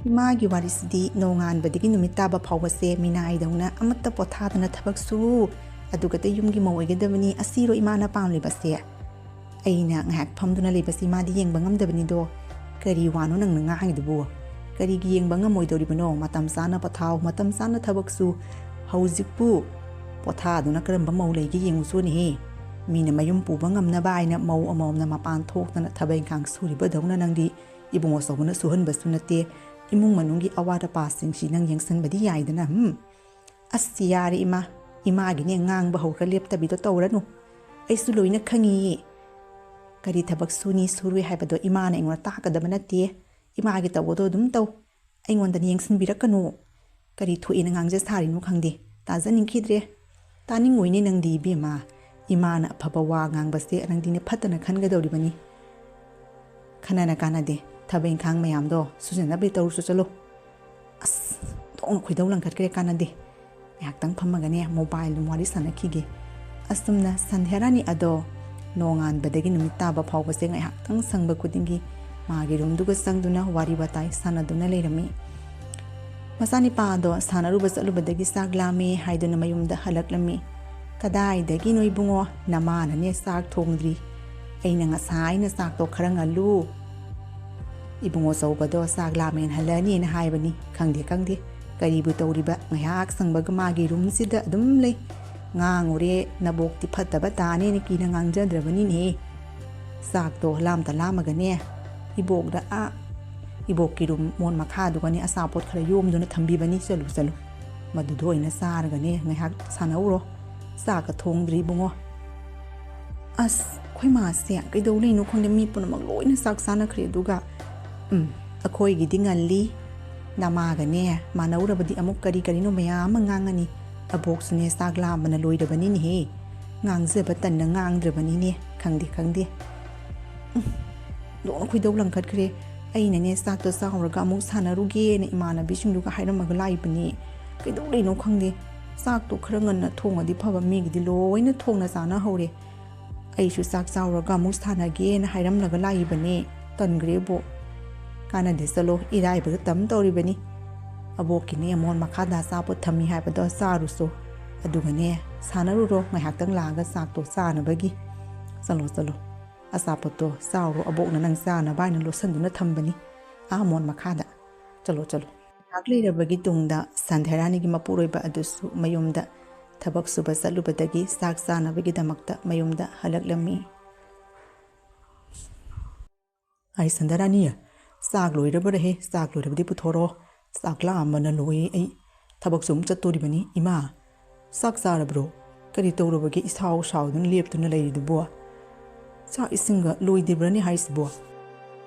ꯏꯃꯥꯒꯤ ꯋꯥꯔꯤꯁꯤꯗꯤ ꯅꯣꯡꯉꯥꯟꯕꯗꯒꯤ ꯅꯨꯃꯤꯠ ꯇꯥꯕ ꯐꯥꯎꯕꯁꯦ ꯃꯤꯅꯥꯏꯗꯧꯅ ꯑꯃꯠꯇ ꯄꯣꯊꯥꯗꯅ ꯊꯕꯛ ꯁꯨ꯫ ꯑꯗꯨꯒꯇ ꯌꯨꯝꯒꯤ ꯃꯧ ꯑꯣꯏꯒꯗꯕꯅꯤ꯫ ꯑꯁꯤꯔꯣ ꯏꯃꯥꯅ ꯄꯥꯝꯂꯤꯕꯁꯦ? ꯑꯩꯅ ꯉꯥꯏꯍꯥꯛ ꯐꯝꯗꯨꯅ ꯂꯩꯕꯁꯤ ꯃꯥꯗꯤ ꯌꯦꯡꯕ ꯉꯝꯗꯕꯅꯤꯗꯣ꯫ ꯀꯔꯤ ꯋꯥꯅꯣ ꯅꯪꯅ ꯉꯥꯡꯉꯤꯗꯨꯕꯨ? ꯀꯔꯤꯒꯤ ꯌꯦꯡꯕ ꯉꯝꯃꯣꯏꯗꯧꯔꯤꯕꯅꯣ? ꯃꯇꯝ ꯆꯥꯅ ꯄꯣꯊꯥꯎ, ꯃꯇꯝ ꯆꯥꯅ ꯊꯕꯛꯁꯨ꯫ ꯍꯧꯖꯤꯛꯄꯨ ꯄꯣꯊꯥꯗꯨꯅ ꯀꯔꯝꯕ ꯃꯧ ꯂꯩꯒꯦ ꯌꯦꯡꯉꯨꯆꯣꯅꯦꯍꯦ꯫ ꯃꯤꯅ ꯃꯌꯨꯝ ꯄꯨꯕ ꯉꯝꯅꯕ ꯍꯥꯏꯅ ꯃꯧ ꯑꯃꯃꯝꯅ ꯃꯄꯥꯟ ꯊꯣꯛꯇꯅ ꯊꯕꯛ ꯏꯪꯈꯥꯡ ꯁꯨꯔꯤꯕꯗꯧꯅ ꯅꯪꯗꯤ ꯏꯕꯨꯡꯉꯣ ꯑꯆꯧꯕꯅ ꯁꯨꯍꯟꯕꯁꯨ ꯅꯠꯇꯦ꯫ ꯏꯃꯨꯡ ꯃꯅꯨꯡꯒꯤ ꯑꯋꯥꯠ ꯑꯄꯥꯁꯤꯡꯁꯤ ꯅꯪ ꯌꯦꯡꯁꯤꯟꯕꯗꯤ ꯌꯥꯏꯗꯅ, ꯍꯝ? ꯑꯁ, ꯌꯥꯔꯦ ꯏꯃꯥ, ꯏꯃꯥꯒꯤꯅꯦ ꯉꯥꯡꯕ ꯍꯧꯈ꯭ꯔ ꯂꯦꯞꯇꯕꯤꯗꯣ ꯇꯧꯔꯅꯨ꯫ ꯑꯩꯁꯨ ꯂꯣꯏꯅ ꯈꯪꯉꯤꯌꯦ꯫ ꯀꯔꯤ ꯊꯕꯛ ꯁꯨꯅꯤ ꯁꯨꯔꯣꯏ ꯍꯥꯏꯕꯗꯣ ꯏꯃꯥꯅ ꯑꯩꯉꯣꯟꯗ ꯇꯥꯛꯀꯗꯕ ꯅꯠꯇꯦ꯫ ꯏꯃꯥꯒꯤ ꯇꯧꯕꯗꯣ ꯑꯗꯨꯝ ꯇꯧ꯫ ꯑꯩꯉꯣꯟꯗꯅ ꯌꯦꯡꯁꯤꯟꯕꯤꯔꯛꯀꯅꯨ꯫ ꯀꯔꯤ ꯊꯣꯛꯑꯦꯅ ꯉꯥꯡꯖ ꯁꯥꯔꯤꯅꯣ ꯈꯪꯗꯦ꯫ ꯇꯥꯖꯅꯤꯡꯈꯤꯗ꯭ꯔꯦ꯫ ꯇꯥꯅꯤꯡꯉꯣꯏꯅꯦ ꯅꯪꯗꯤ ꯏꯕꯦꯝꯃ꯫ ꯏꯃꯥꯅ ꯑꯐꯕ ꯋꯥ ꯉꯥꯡꯕꯁꯦ ꯅꯪꯗꯤꯅꯦ ꯐꯠꯇꯅ ꯈꯟꯒꯗꯧꯔꯤꯕꯅꯤ꯫ ꯈꯟꯅꯅ ꯀꯥꯟꯅꯗꯦ꯫ ꯊꯕꯛ ꯏꯪꯈꯥꯡ ꯃꯌꯥꯝꯗꯣ ꯁꯨꯖꯅꯕ ꯇꯧꯔꯨꯆꯣ ꯆꯠꯂꯣ꯫ ꯑꯁ, ꯑꯣꯟꯊꯣꯛꯅ ꯈꯣꯏꯗꯧ ꯂꯪꯈꯠꯈ꯭ꯔꯦ, ꯀꯥꯟꯅꯗꯦ꯫ ꯉꯥꯏꯍꯥꯛꯇꯪ ꯐꯝꯃꯒꯅꯦ ꯃꯣꯕꯥꯏꯜ ꯑꯗꯨꯝ ꯋꯥꯔꯤ ꯁꯥꯟꯅꯈꯤꯒꯦ꯫ ꯑꯁꯨꯝꯅ ꯁꯟꯙ꯭ꯌꯥꯔꯥꯅꯤ ꯑꯗꯣ ꯅꯣꯡꯉꯥꯟꯕꯗꯒꯤ ꯅꯨꯃꯤꯠ ꯇꯥꯕ ꯐꯥꯎꯕꯁꯦ ꯉꯥꯏꯍꯥꯛꯇꯪ ꯁꯪꯕ ꯈꯨꯗꯤꯡꯒꯤ ꯃꯥꯒꯤ ꯔꯨꯝꯗꯨꯒ ꯆꯪꯗꯨꯅ ꯋꯥꯔꯤ ꯋꯥꯇꯥꯏ ꯁꯥꯟꯅꯗꯨꯅ ꯂꯩꯔꯝꯃꯤ꯫ ꯃꯆꯥꯅꯤꯄꯥ ꯑꯗꯣ ꯁꯥꯟꯅꯔꯨꯕ ꯆꯠꯂꯨꯕꯗꯒꯤ ꯆꯥꯛ ꯂꯥꯝꯃꯦ ꯍꯥꯏꯗꯨꯅ ꯃꯌꯨꯝꯗ ꯍꯜꯂꯛꯂꯝꯃꯤ꯫ "ꯀꯗꯥꯏꯗꯒꯤꯅꯣ ꯏꯕꯨꯡꯉꯣ, ꯅꯃꯥꯅꯅꯦ ꯆꯥꯛ ꯊꯣꯡꯗ꯭ꯔꯤ꯫ ꯑꯩꯅ ꯉꯁꯥꯏꯅ ꯆꯥꯛꯇꯣ ꯈꯔ ꯉꯜꯂꯨ꯫ ꯏꯕꯨꯡꯉꯣ ꯑꯆꯧꯕꯗꯣ ꯆꯥꯛ ꯂꯥꯝꯃꯦꯅ ꯍꯜꯂꯛꯑꯅꯤꯅ ꯍꯥꯏꯕꯅꯤ꯫ ꯈꯪꯗꯦ, ꯈꯪꯗꯦ, ꯀꯔꯤꯕꯨ ꯇꯧꯔꯤꯕ? ꯉꯥꯏꯍꯥꯛ ꯁꯪꯕꯒ ꯃꯥꯒꯤ ꯔꯨꯝꯁꯤꯗ ꯑꯗꯨꯝ ꯂꯩ꯫ ꯉꯥꯡꯉꯨꯔꯦ, ꯅꯕꯣꯛꯇꯤ ꯐꯠꯇꯕ ꯇꯥꯅꯦꯅ ꯀꯤꯅ ꯉꯥꯡꯖꯗ꯭ꯔꯕꯅꯤꯅꯦ꯫ ꯆꯥꯛꯇꯣ ꯂꯥꯝꯇ ꯂꯥꯝꯃꯒꯅꯦ, ꯏꯕꯣꯛꯗ ꯑꯥ ꯏꯕꯣꯛꯀꯤ ꯔꯨꯝ ꯃꯣꯟ ꯃꯈꯥꯗꯨꯒꯅꯦ ꯑꯆꯥꯄꯣꯠ ꯈꯔ ꯌꯣꯝꯗꯨꯅ ꯊꯝꯕꯤꯕꯅꯤ꯫ ꯆꯠꯂꯨ, ꯆꯠꯂꯨ, ꯃꯗꯨꯗ ꯑꯣꯏꯅ ꯆꯥꯔꯒꯅꯦ ꯉꯥꯏꯍꯥꯛ ꯁꯥꯟꯅꯧꯔꯣ꯫ ꯆꯥꯛꯀ ꯊꯣꯡꯗ꯭ꯔꯤ ꯏꯕꯨꯡꯉꯣ꯫" ꯑꯁ, ꯑꯩꯈꯣꯏ ꯃꯥꯁꯦ ꯀꯩꯗꯧ ꯂꯩꯅꯣ ꯈꯪꯗꯦ, ꯃꯤ ꯄꯨꯝꯅꯃꯛ ꯂꯣꯏꯅ ꯆꯥꯛ ꯆꯥꯅꯈ꯭ꯔꯦ, ꯑꯗꯨꯒ ꯎꯝ, ꯑꯩꯈꯣꯏꯒꯤꯗꯤ ꯉꯜꯂꯤ꯫ ꯅꯃꯥꯒꯅꯦ ꯃꯥꯟꯅꯧꯔꯕꯗꯤ ꯑꯃꯨꯛ ꯀꯔꯤ ꯀꯔꯤꯅꯣ ꯃꯌꯥꯝ ꯑꯃ ꯉꯥꯡꯉꯅꯤ꯫ ꯑꯕꯣꯛꯁꯨꯅꯦ ꯆꯥꯛ ꯂꯥꯝꯕꯅ ꯂꯣꯏꯔꯕꯅꯤꯅꯦꯍꯦ꯫ ꯉꯥꯡꯖꯕ ꯇꯟꯅ ꯉꯥꯡꯗ꯭ꯔꯕꯅꯤꯅꯦ꯫ ꯈꯪꯗꯦ, ꯈꯪꯗꯦ꯫ ꯎꯝ, ꯂꯣꯏꯅ ꯈꯣꯏꯗꯧ ꯂꯪꯈꯠꯈ꯭ꯔꯦ꯫ ꯑꯩꯅꯅꯦ ꯆꯥꯛꯇꯣ ꯆꯥꯎꯔꯒ ꯑꯃꯨꯛ ꯁꯥꯟꯅꯔꯨꯒꯦꯅ ꯏꯃꯥꯟꯅꯕꯤꯁꯤꯡꯗꯨꯒ ꯍꯥꯏꯔꯝꯃꯒ ꯂꯥꯛꯏꯕꯅꯤ꯫ ꯀꯩꯗꯧ ꯂꯩꯅꯣ ꯈꯪꯗꯦ꯫ ꯆꯥꯛꯇꯣ ꯈꯔ ꯉꯟꯅ ꯊꯣꯡꯉꯗꯤ ꯐꯕ, ꯃꯤꯒꯤꯗꯤ ꯂꯣꯏꯅ ꯊꯣꯡꯅ ꯆꯥꯅꯍꯧꯔꯦ꯫ ꯑꯩꯁꯨ ꯆꯥꯛ ꯆꯥꯎꯔꯒ ꯑꯃꯨꯛ ꯁꯥꯟꯅꯒꯦꯅ ꯍꯥꯏꯔꯝꯂꯒ ꯂꯥꯛꯏꯕꯅꯦ꯫ ꯇꯟꯈ꯭ꯔꯦꯕꯣ꯫ ꯀꯥꯟꯅꯗꯦ, ꯆꯠꯂꯣ, ꯏꯔꯥꯏꯕꯒ ꯇꯝ ꯇꯧꯔꯤꯕꯅꯤ꯫ ꯑꯕꯣꯛꯀꯤꯅꯦ ꯃꯣꯟ ꯃꯈꯥꯗ ꯑꯆꯥꯄꯣꯠ ꯊꯝꯃꯤ ꯍꯥꯏꯕꯗꯣ ꯆꯥꯔꯨꯆꯣ꯫ ꯑꯗꯨꯒꯅꯦ ꯁꯥꯟꯅꯔꯨꯔꯣ, ꯉꯥꯏꯍꯥꯛꯇꯪ ꯂꯥꯛꯑꯒ ꯆꯥꯛꯇꯣ ꯆꯥꯅꯕꯒꯤ꯫ ꯆꯠꯂꯣ, ꯆꯠꯂꯣ꯫ ꯑꯆꯥꯄꯣꯠꯇꯣ ꯆꯥꯎꯔꯣ, ꯑꯕꯣꯛꯅ ꯅꯪ ꯆꯥꯅꯕ ꯍꯥꯏꯅ ꯂꯣꯠꯁꯟꯗꯨꯅ ꯊꯝꯕꯅꯤ꯫ ꯑꯥ ꯃꯣꯟ ꯃꯈꯥꯗ꯫ ꯆꯠꯂꯣ, ꯆꯠꯂꯣ꯫ ꯉꯥꯏꯍꯥꯛ ꯂꯩꯔꯕꯒꯤ ꯇꯨꯡꯗ ꯁꯟꯙꯔꯥꯅꯤꯒꯤ ꯃꯄꯨꯔꯣꯏꯕ ꯑꯗꯨꯁꯨ ꯃꯌꯨꯝꯗ ꯊꯕꯛ ꯁꯨꯕ ꯆꯠꯂꯨꯕꯗꯒꯤ ꯆꯥꯛ ꯆꯥꯅꯕꯒꯤꯗꯃꯛꯇ ꯃꯌꯨꯝꯗ ꯍꯜꯂꯛꯂꯝꯃꯤ꯫ ꯑꯩ ꯁꯟꯙꯔꯥꯅꯤ, ꯆꯥꯛ ꯂꯣꯏꯔꯕꯔꯍꯦ? ꯆꯥꯛ ꯂꯣꯏꯔꯕꯗꯤ ꯄꯨꯊꯣꯔꯛꯑꯣ꯫ ꯆꯥꯛ ꯂꯥꯝꯕꯅ ꯂꯣꯏꯌꯦ ꯑꯩ꯫ ꯊꯕꯛꯁꯨ ꯑꯃꯨꯛ ꯆꯠꯇꯣꯔꯤꯕꯅꯤ꯫ ꯏꯃꯥ, ꯆꯥꯛ ꯆꯥꯔꯕ꯭ꯔꯣ? ꯀꯔꯤ ꯇꯧꯔꯕꯒꯦ ꯏꯁꯥꯎ ꯁꯥꯎꯗꯨꯅ ꯂꯦꯞꯇꯨꯅ ꯂꯩꯔꯤꯗꯨꯕꯣ? ꯆꯥꯛ ꯏꯁꯤꯡꯒ ꯂꯣꯏꯗ꯭ꯔꯤꯕ꯭ꯔꯅꯦ ꯍꯥꯏꯁꯤꯕꯣ?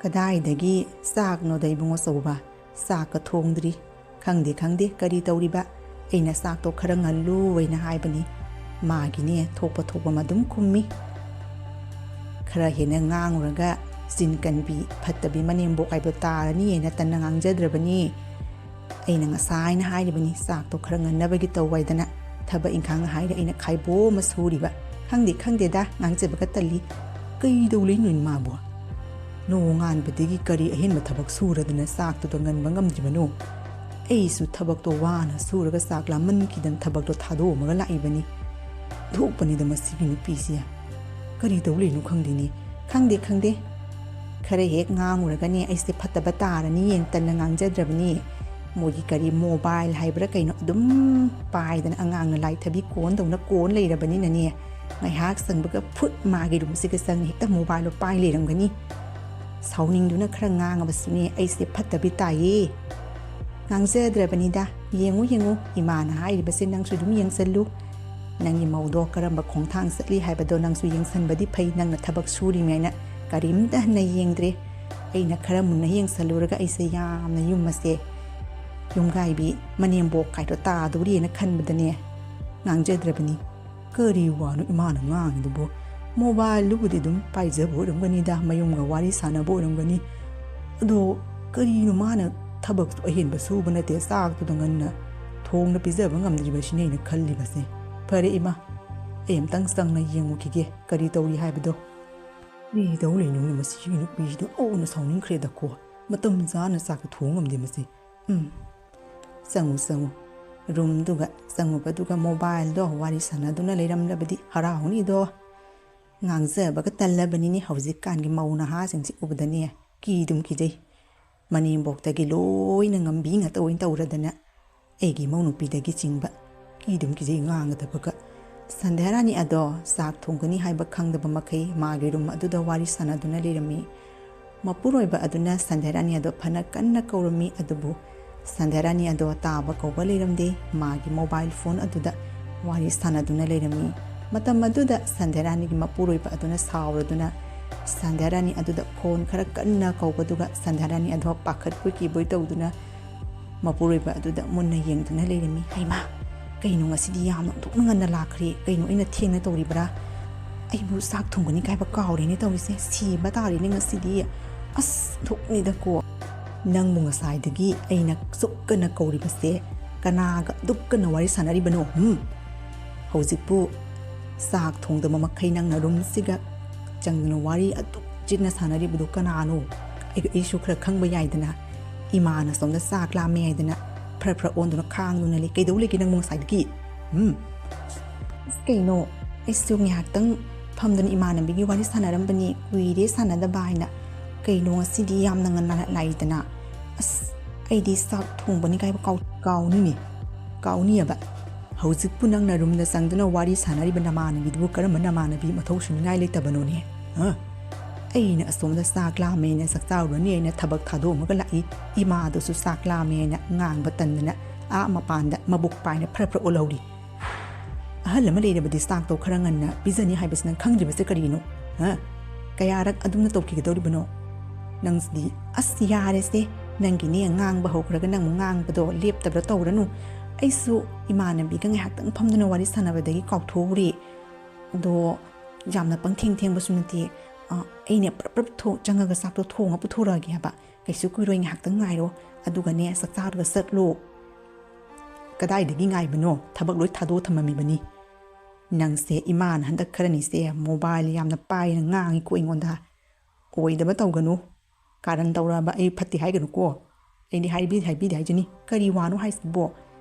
ꯀꯗꯥꯏꯗꯒꯤ ꯆꯥꯛꯅꯣꯗ ꯏꯕꯨꯡꯉꯣ ꯆꯧꯕ? ꯆꯥꯛꯀ ꯊꯣꯡꯗ꯭ꯔꯤ꯫ ꯈꯪꯗꯦ, ꯈꯪꯗꯦ ꯀꯔꯤ ꯇꯧꯔꯤꯕ꯫ ꯑꯩꯅ ꯆꯥꯛꯇꯣ ꯈꯔ ꯉꯜꯂꯨ ꯍꯥꯏꯅ ꯍꯥꯏꯕꯅꯤ꯫ ꯃꯥꯒꯤꯅꯦ ꯊꯣꯛꯄ ꯊꯣꯛꯄ ꯑꯗꯨꯝ ꯈꯨꯝꯃꯤ꯫ ꯈꯔ ꯍꯦꯟꯅ ꯉꯥꯡꯉꯨꯔꯒ ꯆꯤꯟ ꯀꯟꯕꯤ ꯐꯠꯇꯕꯤ ꯃꯅꯦꯝꯕꯣꯛ ꯍꯥꯏꯕ ꯇꯥꯔꯅꯤ ꯍꯥꯏꯅ ꯇꯟꯅ ꯉꯥꯡꯖꯗ꯭ꯔꯕꯅꯤ꯫ ꯑꯩꯅ ꯉꯁꯥꯏꯅ ꯍꯥꯏꯔꯤꯕꯅꯤ ꯆꯥꯛꯇꯣ ꯈꯔ ꯉꯟꯅꯕꯒꯤ ꯇꯧ ꯍꯥꯏꯗꯅ꯫ ꯊꯕꯛ ꯏꯪꯈꯥꯡ ꯍꯥꯏꯔꯦ ꯑꯩꯅ ꯈꯥꯏꯕꯣꯛ ꯑꯃ ꯁꯨꯔꯤꯕ꯫ ꯈꯪꯗꯦ, ꯈꯪꯗꯦꯗ, ꯉꯥꯡꯖꯕꯒ ꯇꯜꯂꯤ꯫ ꯀꯩꯗꯧ ꯂꯩꯅꯣ ꯏꯃꯥꯕꯣ? ꯅꯣꯡꯉꯥꯟꯕꯗꯒꯤ ꯀꯔꯤ ꯑꯍꯦꯟꯕ ꯊꯕꯛ ꯁꯨꯔꯗꯅ ꯆꯥꯛꯇꯨꯗ ꯉꯟꯕ ꯉꯝꯗ꯭ꯔꯤꯕꯅꯣ? ꯑꯩꯁꯨ ꯊꯕꯛꯇꯣ ꯋꯥꯅ ꯁꯨꯔꯒ ꯆꯥꯛ ꯂꯥꯝꯃꯟꯈꯤꯗꯅ ꯊꯕꯛꯇꯣ ꯊꯥꯗꯣꯛꯑꯝꯃꯒ ꯂꯥꯛꯏꯕꯅꯤ꯫ ꯊꯣꯛꯄꯅꯤꯗ ꯃꯁꯤꯒꯤ ꯅꯨꯄꯤꯁꯦ꯫ ꯀꯔꯤ ꯇꯧ ꯂꯩꯅꯣ ꯈꯪꯗꯦꯅꯦ꯫ ꯈꯪꯗꯦ, ꯈꯪꯗꯦ꯫ ꯈꯔ ꯍꯦꯛ ꯉꯥꯡꯉꯨꯔꯒꯅꯦ ꯑꯩꯁꯦ ꯐꯠꯇꯕ ꯇꯥꯔꯅꯤꯅ ꯇꯟꯅ ꯉꯥꯡꯖꯗ꯭ꯔꯕꯅꯤ꯫ ꯃꯣꯏꯒꯤ ꯀꯔꯤ mobile ꯍꯥꯏꯕ꯭ꯔꯥ ꯀꯩꯅꯣ ꯑꯗꯨꯝ ꯄꯥꯏꯗꯅ ꯑꯉꯥꯡꯅ ꯂꯥꯏꯊꯕꯤ ꯀꯣꯟꯗꯧꯅ ꯀꯣꯟ ꯂꯩꯔꯕꯅꯤꯅꯅꯦ꯫ ꯉꯥꯏꯍꯥꯛ ꯆꯪꯕꯒ ꯐꯨꯠ ꯃꯥꯒꯤ roomꯁꯤꯒ ꯆꯪꯉ ꯍꯦꯛꯇ mobileꯗꯣ ꯄꯥꯏ ꯂꯩꯔꯝꯒꯅꯤ꯫ ꯁꯥꯎꯅꯤꯡꯗꯨꯅ ꯈꯔ ꯉꯥꯡꯉꯕꯁꯨꯅꯦ ꯑꯩꯁꯦ ꯐꯠꯇꯕꯤ ꯇꯥꯏꯌꯦ꯫ ꯉꯥꯡꯖꯗ꯭ꯔꯕꯅꯤꯗ꯫ ꯌꯦꯡꯉꯨ, ꯌꯦꯡꯉꯨ, ꯏꯃꯥꯅ ꯍꯥꯏꯔꯤꯕꯁꯦ ꯅꯪꯁꯨ ꯑꯗꯨꯝ ꯌꯦꯡꯁꯜꯂꯨ꯫ ꯅꯪꯒꯤ ꯃꯧꯗꯣ ꯀꯔꯝꯕ ꯈꯣꯡꯊꯥꯡ ꯆꯠꯂꯤ ꯍꯥꯏꯕꯗꯣ ꯅꯪꯁꯨ ꯌꯦꯡꯁꯟꯕꯗꯤ ꯐꯩ, ꯅꯪꯅ ꯊꯕꯛ ꯁꯨꯔꯤꯃꯦꯅ ꯀꯔꯤꯝꯇ ꯍꯟꯅ ꯌꯦꯡꯗ꯭ꯔꯦ꯫ ꯑꯩꯅ ꯈꯔ ꯃꯨꯟꯅ ꯌꯦꯡꯁꯜꯂꯨꯔꯒ ꯑꯩꯁꯦ ꯌꯥꯝꯅ ꯌꯨꯝ ꯑꯁꯦ ꯌꯨꯝꯒꯥꯏꯕꯤ ꯃꯅꯦꯝꯕꯣꯛ ꯀꯥꯏꯗꯣ ꯇꯥꯗꯧꯔꯤꯅ ꯈꯟꯕꯗꯅꯦ ꯉꯥꯡꯖꯗ꯭ꯔꯕꯅꯤ꯫ ꯀꯔꯤ ꯋꯥꯅꯣ ꯏꯃꯥꯅ ꯉꯥꯡꯉꯤꯗꯨꯕꯨ? ꯃꯣꯕꯥꯏꯜꯗꯨꯕꯨꯗꯤ ꯑꯗꯨꯝ ꯄꯥꯏꯖꯕ ꯑꯣꯏꯔꯝꯒꯅꯤꯗ, ꯃꯌꯨꯝꯒ ꯋꯥꯔꯤ ꯁꯥꯟꯅꯕ ꯑꯣꯏꯔꯝꯒꯅꯤ꯫ ꯑꯗꯣ ꯀꯔꯤꯅꯣ ꯃꯥꯅ ꯊꯕꯛꯇꯣ ꯑꯍꯦꯟꯕ ꯁꯨꯕ ꯅꯠꯇꯦ, ꯆꯥꯛꯇꯨꯗ ꯉꯟꯅ ꯊꯣꯡꯅ ꯄꯤꯖꯕ ꯉꯝꯗ꯭ꯔꯤꯕꯁꯤꯅꯦ ꯑꯩꯅ ꯈꯜꯂꯤꯕꯁꯦ꯫ ꯐꯔꯦ ꯏꯃꯥ, ꯑꯩ ꯑꯝꯇꯪ ꯆꯪꯅ ꯌꯦꯡꯉꯨꯈꯤꯒꯦ ꯀꯔꯤ ꯇꯧꯔꯤ ꯍꯥꯏꯕꯗꯣ꯫ ꯀꯔꯤ ꯇꯧ ꯂꯩꯅꯣꯅꯦ ꯃꯁꯤꯒꯤ ꯅꯨꯄꯤꯁꯤꯗ? ꯑꯧꯅ ꯁꯥꯎꯅꯤꯡꯈ꯭ꯔꯦꯗꯀꯣ꯫ ꯃꯇꯝ ꯆꯥꯅ ꯆꯥꯛꯇꯣ ꯊꯣꯡ ꯉꯝꯗꯦ ꯃꯁꯤ꯫ ꯎꯝ꯫ ꯆꯪꯉꯨ, ꯆꯪꯉꯨ꯫ ꯔꯨꯝꯗꯨꯒ ꯆꯪꯉꯨꯕꯗꯨꯒ ꯃꯣꯕꯥꯏꯜꯗꯣ ꯋꯥꯔꯤ ꯁꯥꯟꯅꯗꯨꯅ ꯂꯩꯔꯝꯂꯕꯗꯤ ꯍꯔꯥꯎꯅꯤꯗꯣ꯫ ꯉꯥꯡꯖꯕꯒ ꯇꯜꯂꯕꯅꯤꯅꯦ ꯍꯧꯖꯤꯛꯀꯥꯟꯒꯤ ꯃꯧ ꯅꯍꯥꯁꯤꯡꯁꯤ ꯎꯕꯗꯅꯦ꯫ ꯀꯤꯗꯨꯝ ꯀꯤꯖꯩ꯫ ꯃꯅꯦꯝꯕꯣꯛꯇꯒꯤ ꯂꯣꯏꯅ ꯉꯝꯕꯤ ꯉꯥꯛꯇ ꯑꯣꯏꯅ ꯇꯧꯔꯗꯅ꯫ ꯑꯩꯒꯤ ꯏꯃꯧ ꯅꯨꯄꯤꯗꯒꯤ ꯆꯤꯡꯕ ꯀꯤꯗꯨꯝ ꯀꯤꯖꯩ ꯉꯥꯡꯒꯗꯕꯒ꯫ ꯁꯟꯙ꯭ꯌꯥꯔꯥꯅꯤ ꯑꯗꯣ ꯆꯥꯛ ꯊꯣꯡꯒꯅꯤ ꯍꯥꯏꯕ ꯈꯪꯗꯕ ꯃꯈꯩ ꯃꯥꯒꯤ ꯔꯨꯝ ꯑꯗꯨꯗ ꯋꯥꯔꯤ ꯁꯥꯟꯅꯗꯨꯅ ꯂꯩꯔꯝꯃꯤ꯫ ꯃꯄꯨꯔꯣꯏꯕ ꯑꯗꯨꯅ ꯁꯟꯙ꯭ꯌꯥꯔꯥꯅꯤ ꯑꯗꯣ ꯐꯅ ꯀꯟꯅ ꯀꯧꯔꯝꯃꯤ, ꯑꯗꯨꯕꯨ ꯁꯟꯙ꯭ꯌꯥꯔꯥꯅꯤ ꯑꯗꯣ ꯇꯥꯕ ꯀꯧꯕ ꯂꯩꯔꯝꯗꯦ꯫ ꯃꯥꯒꯤ ꯃꯣꯕꯥꯏꯜ ꯐꯣꯟ ꯑꯗꯨꯗ ꯋꯥꯔꯤ ꯁꯥꯟꯅꯗꯨꯅ ꯂꯩꯔꯝꯃꯤ꯫ ꯃꯇꯝ ꯑꯗꯨꯗ ꯁꯟꯙ꯭ꯌꯥꯔꯥꯅꯤꯒꯤ ꯃꯄꯨꯔꯣꯏꯕ ꯑꯗꯨꯅ ꯁꯥꯎꯔꯗꯨꯅ ꯁꯟꯙ꯭ꯌꯥꯔꯥꯅꯤ ꯑꯗꯨꯗ ꯐꯣꯟ ꯈꯔ ꯀꯟꯅ ꯀꯧꯕꯗꯨꯒ ꯁꯟꯙ꯭ꯌꯥꯔꯥꯅꯤ ꯑꯗꯣ ꯄꯥꯈꯠꯄꯣꯏ ꯀꯤꯕꯣꯏ ꯇꯧꯗꯨꯅ ꯃꯄꯨꯔꯣꯏꯕ ꯑꯗꯨꯗ ꯃꯨꯟꯅ ꯌꯦꯡꯗꯨꯅ ꯂꯩꯔꯝꯃꯤ꯫ "ꯍꯩꯃꯥ, ꯀꯩꯅꯣ ꯉꯁꯤꯗꯤ ꯌꯥꯝꯅ ꯑꯣꯟꯊꯣꯛꯅ ꯉꯟꯅ ꯂꯥꯛꯈ꯭ꯔꯦ? ꯀꯩꯅꯣ ꯑꯩꯅ ꯊꯦꯡꯅ ꯇꯧꯔꯤꯕ꯭ꯔꯥ? ꯑꯩꯕꯨ ꯆꯥꯛ ꯊꯣꯡꯒꯅꯤ ꯀꯥꯏꯕ ꯀꯥꯎꯔꯦꯅꯦ ꯇꯧꯔꯤꯁꯦ꯫ ꯁꯤꯕ ꯇꯥꯔꯦꯅꯦ ꯉꯁꯤꯗꯤ꯫ ꯑꯁ, ꯊꯣꯛꯅꯤꯗꯀꯣ꯫ ꯅꯪꯕꯨ ꯉꯁꯥꯏꯗꯒꯤ ꯑꯩꯅ ꯁꯨꯛ ꯀꯟꯅ ꯀꯧꯔꯤꯕꯁꯦ ꯀꯅꯥꯒ ꯑꯗꯨꯛ ꯀꯟꯅ ꯋꯥꯔꯤ ꯁꯥꯟꯅꯔꯤꯕꯅꯣ? ꯍꯨꯝ? ꯍꯧꯖꯤꯛꯄꯨ ꯆꯥꯛ ꯊꯣꯡꯗꯕ ꯃꯈꯩ ꯅꯪꯅ ꯔꯨꯝꯁꯤꯒ ꯆꯪꯗꯨꯅ ꯋꯥꯔꯤ ꯑꯗꯨꯛ ꯆꯤꯟꯅ ꯁꯥꯟꯅꯔꯤꯕꯗꯨ ꯀꯅꯥꯅꯣ? ꯑꯩ, ꯑꯩꯁꯨ ꯈꯔ ꯈꯪꯕ ꯌꯥꯏꯗꯅ꯫ ꯏꯃꯥꯅ ꯁꯣꯝꯗ ꯆꯥꯛ ꯂꯥꯝꯃꯦ ꯍꯥꯏꯗꯅ ꯐꯔ ꯐꯔ ꯑꯣꯟꯗꯨꯅ ꯈꯥꯡꯗꯨꯅ ꯂꯩ꯫ ꯀꯩꯗꯧ ꯂꯩꯒꯦ ꯅꯪꯕꯨ ꯉꯁꯥꯏꯗꯒꯤ? ꯎꯝ?" "ꯑꯁ, ꯀꯩꯅꯣ? ꯑꯩꯁꯨ ꯉꯥꯏꯍꯥꯛꯇꯪ ꯐꯝꯗꯨꯅ ꯏꯃꯥꯟꯅꯕꯤꯒꯤ ꯋꯥꯔꯤ ꯁꯥꯟꯅꯔꯝꯕꯅꯤ, ꯀꯨꯏꯔꯦ ꯁꯥꯟꯅꯗꯕ ꯍꯥꯏꯅ꯫ ꯀꯩꯅꯣ ꯉꯁꯤꯗꯤ ꯌꯥꯝꯅ ꯉꯟꯅ ꯂꯥꯛꯏꯗꯅ? ꯑꯁ, ꯑꯩꯗꯤ ꯆꯥꯛ ꯊꯣꯡꯕꯅꯤ ꯀꯥꯏꯕ ꯀꯥꯎ-, ꯀꯥꯎꯅꯤꯅꯦ꯫ ꯀꯥꯎꯅꯤꯑꯕ꯫ ꯍꯧꯖꯤꯛꯄꯨ ꯅꯪꯅ ꯔꯨꯝꯗ ꯆꯪꯗꯨꯅ ꯋꯥꯔꯤ ꯁꯥꯟꯅꯔꯤꯕ ꯅꯃꯥꯟꯅꯕꯤꯗꯨꯕꯨ ꯀꯔꯝꯕ ꯅꯃꯥꯟꯅꯕꯤ ꯃꯊꯧ ꯁꯨꯅꯤꯡꯉꯥꯏ ꯂꯩꯇꯕꯅꯣꯅꯦ? ꯍꯥ? ꯑꯩꯅ ꯑꯁꯣꯝꯗ ꯆꯥꯛ ꯂꯥꯝꯃꯦꯅ ꯆꯥꯛ ꯆꯥꯔꯨꯔꯅꯤ ꯍꯥꯏꯅ ꯊꯕꯛ ꯊꯥꯗꯣꯛꯑꯝꯃꯒ ꯂꯥꯛꯏ꯫ ꯏꯃꯥꯗꯨꯁꯨ ꯆꯥꯛ ꯂꯥꯝꯃꯦꯅ ꯉꯥꯡꯕ ꯇꯟꯗꯅ ꯑꯥ ꯃꯄꯥꯟꯗ ꯃꯕꯨꯛ ꯄꯥꯏꯅ ꯐꯔ ꯐꯔ ꯑꯣꯜꯍꯧꯔꯤ꯫ ꯑꯍꯜ ꯑꯃ ꯂꯩꯔꯕꯗꯤ ꯆꯥꯛꯇꯣ ꯈꯔ ꯉꯟꯅ ꯄꯤꯖꯅꯤ ꯍꯥꯏꯕꯁꯤ ꯅꯪ ꯈꯪꯗ꯭ꯔꯤꯕꯁꯦ ꯀꯔꯤꯒꯤꯅꯣ? ꯍꯥ? ꯀꯌꯥꯔꯛ ꯑꯗꯨꯝꯅ ꯇꯧꯈꯤꯒꯗꯧꯔꯤꯕꯅꯣ? ꯅꯪꯁꯤꯗꯤ, ꯑꯁ, ꯌꯥꯔꯦꯁꯦ, ꯅꯪꯒꯤꯅꯦ ꯉꯥꯡꯕ ꯍꯧꯈ꯭ꯔꯒ ꯅꯪ ꯉꯥꯡꯕꯗꯣ ꯂꯦꯞꯇꯕ꯭ꯔꯥ ꯇꯧꯔꯅꯨ꯫ ꯑꯩꯁꯨ ꯏꯃꯥꯟꯅꯕꯤꯒ ꯉꯥꯏꯍꯥꯛꯇꯪ ꯐꯝꯗꯨꯅ ꯋꯥꯔꯤ ꯁꯥꯟꯅꯕꯗꯒꯤ ꯀꯥꯎꯊꯣꯛꯎꯔꯦ꯫ ꯑꯗꯣ ꯌꯥꯝꯅ ꯄꯪꯊꯦꯡ ꯊꯦꯡꯕꯁꯨ ꯅꯠꯇꯦ꯫ ꯑ, ꯑꯩꯅ ꯄ꯭ꯔꯞ ꯄ꯭ꯔꯞ ꯊꯣ-, ꯆꯪꯉꯒ ꯆꯥꯛꯇꯣ ꯊꯣꯡꯉ ꯄꯨꯊꯣꯔꯛꯑꯒꯦ ꯍꯥꯏꯕ꯫ ꯀꯩꯁꯨ ꯀꯨꯏꯔꯣꯏ, ꯉꯥꯏꯍꯥꯛꯇꯪ ꯉꯥꯏꯔꯣ꯫ ꯑꯗꯨꯒꯅꯦ, ꯆꯥꯛ ꯆꯥꯔꯒ ꯆꯠꯂꯣ꯫ ꯀꯗꯥꯏꯗꯒꯤ ꯉꯥꯏꯕꯅꯣ? ꯊꯕꯛ ꯂꯣꯏ ꯊꯥꯗꯣꯛꯑ ꯊꯝꯃꯝꯃꯤꯕꯅꯤ꯫ ꯅꯪꯁꯦ, ꯏꯃꯥꯅ ꯍꯟꯗꯛ ꯈꯔꯅꯤꯁꯦ mobile ꯌꯥꯝꯅ ꯄꯥꯏꯅ ꯉꯥꯡꯉꯤꯀꯣ ꯑꯩꯉꯣꯟꯗ꯫ ꯑꯣꯏꯗꯕ ꯇꯧꯒꯅꯨ꯫ ꯀꯥꯔꯟ ꯇꯧꯔꯛꯑꯕ ꯑꯩ ꯐꯠꯇꯦ ꯍꯥꯏꯒꯅꯨꯀꯣ꯫ ꯑꯩꯗꯤ ꯍꯥꯏꯕꯤ-, ꯍꯥꯏꯕꯤꯗꯦ ꯍꯥꯏꯖꯅꯤ꯫ ꯀꯔꯤ ꯋꯥꯅꯣ ꯍꯥꯏꯁꯤꯕꯣ?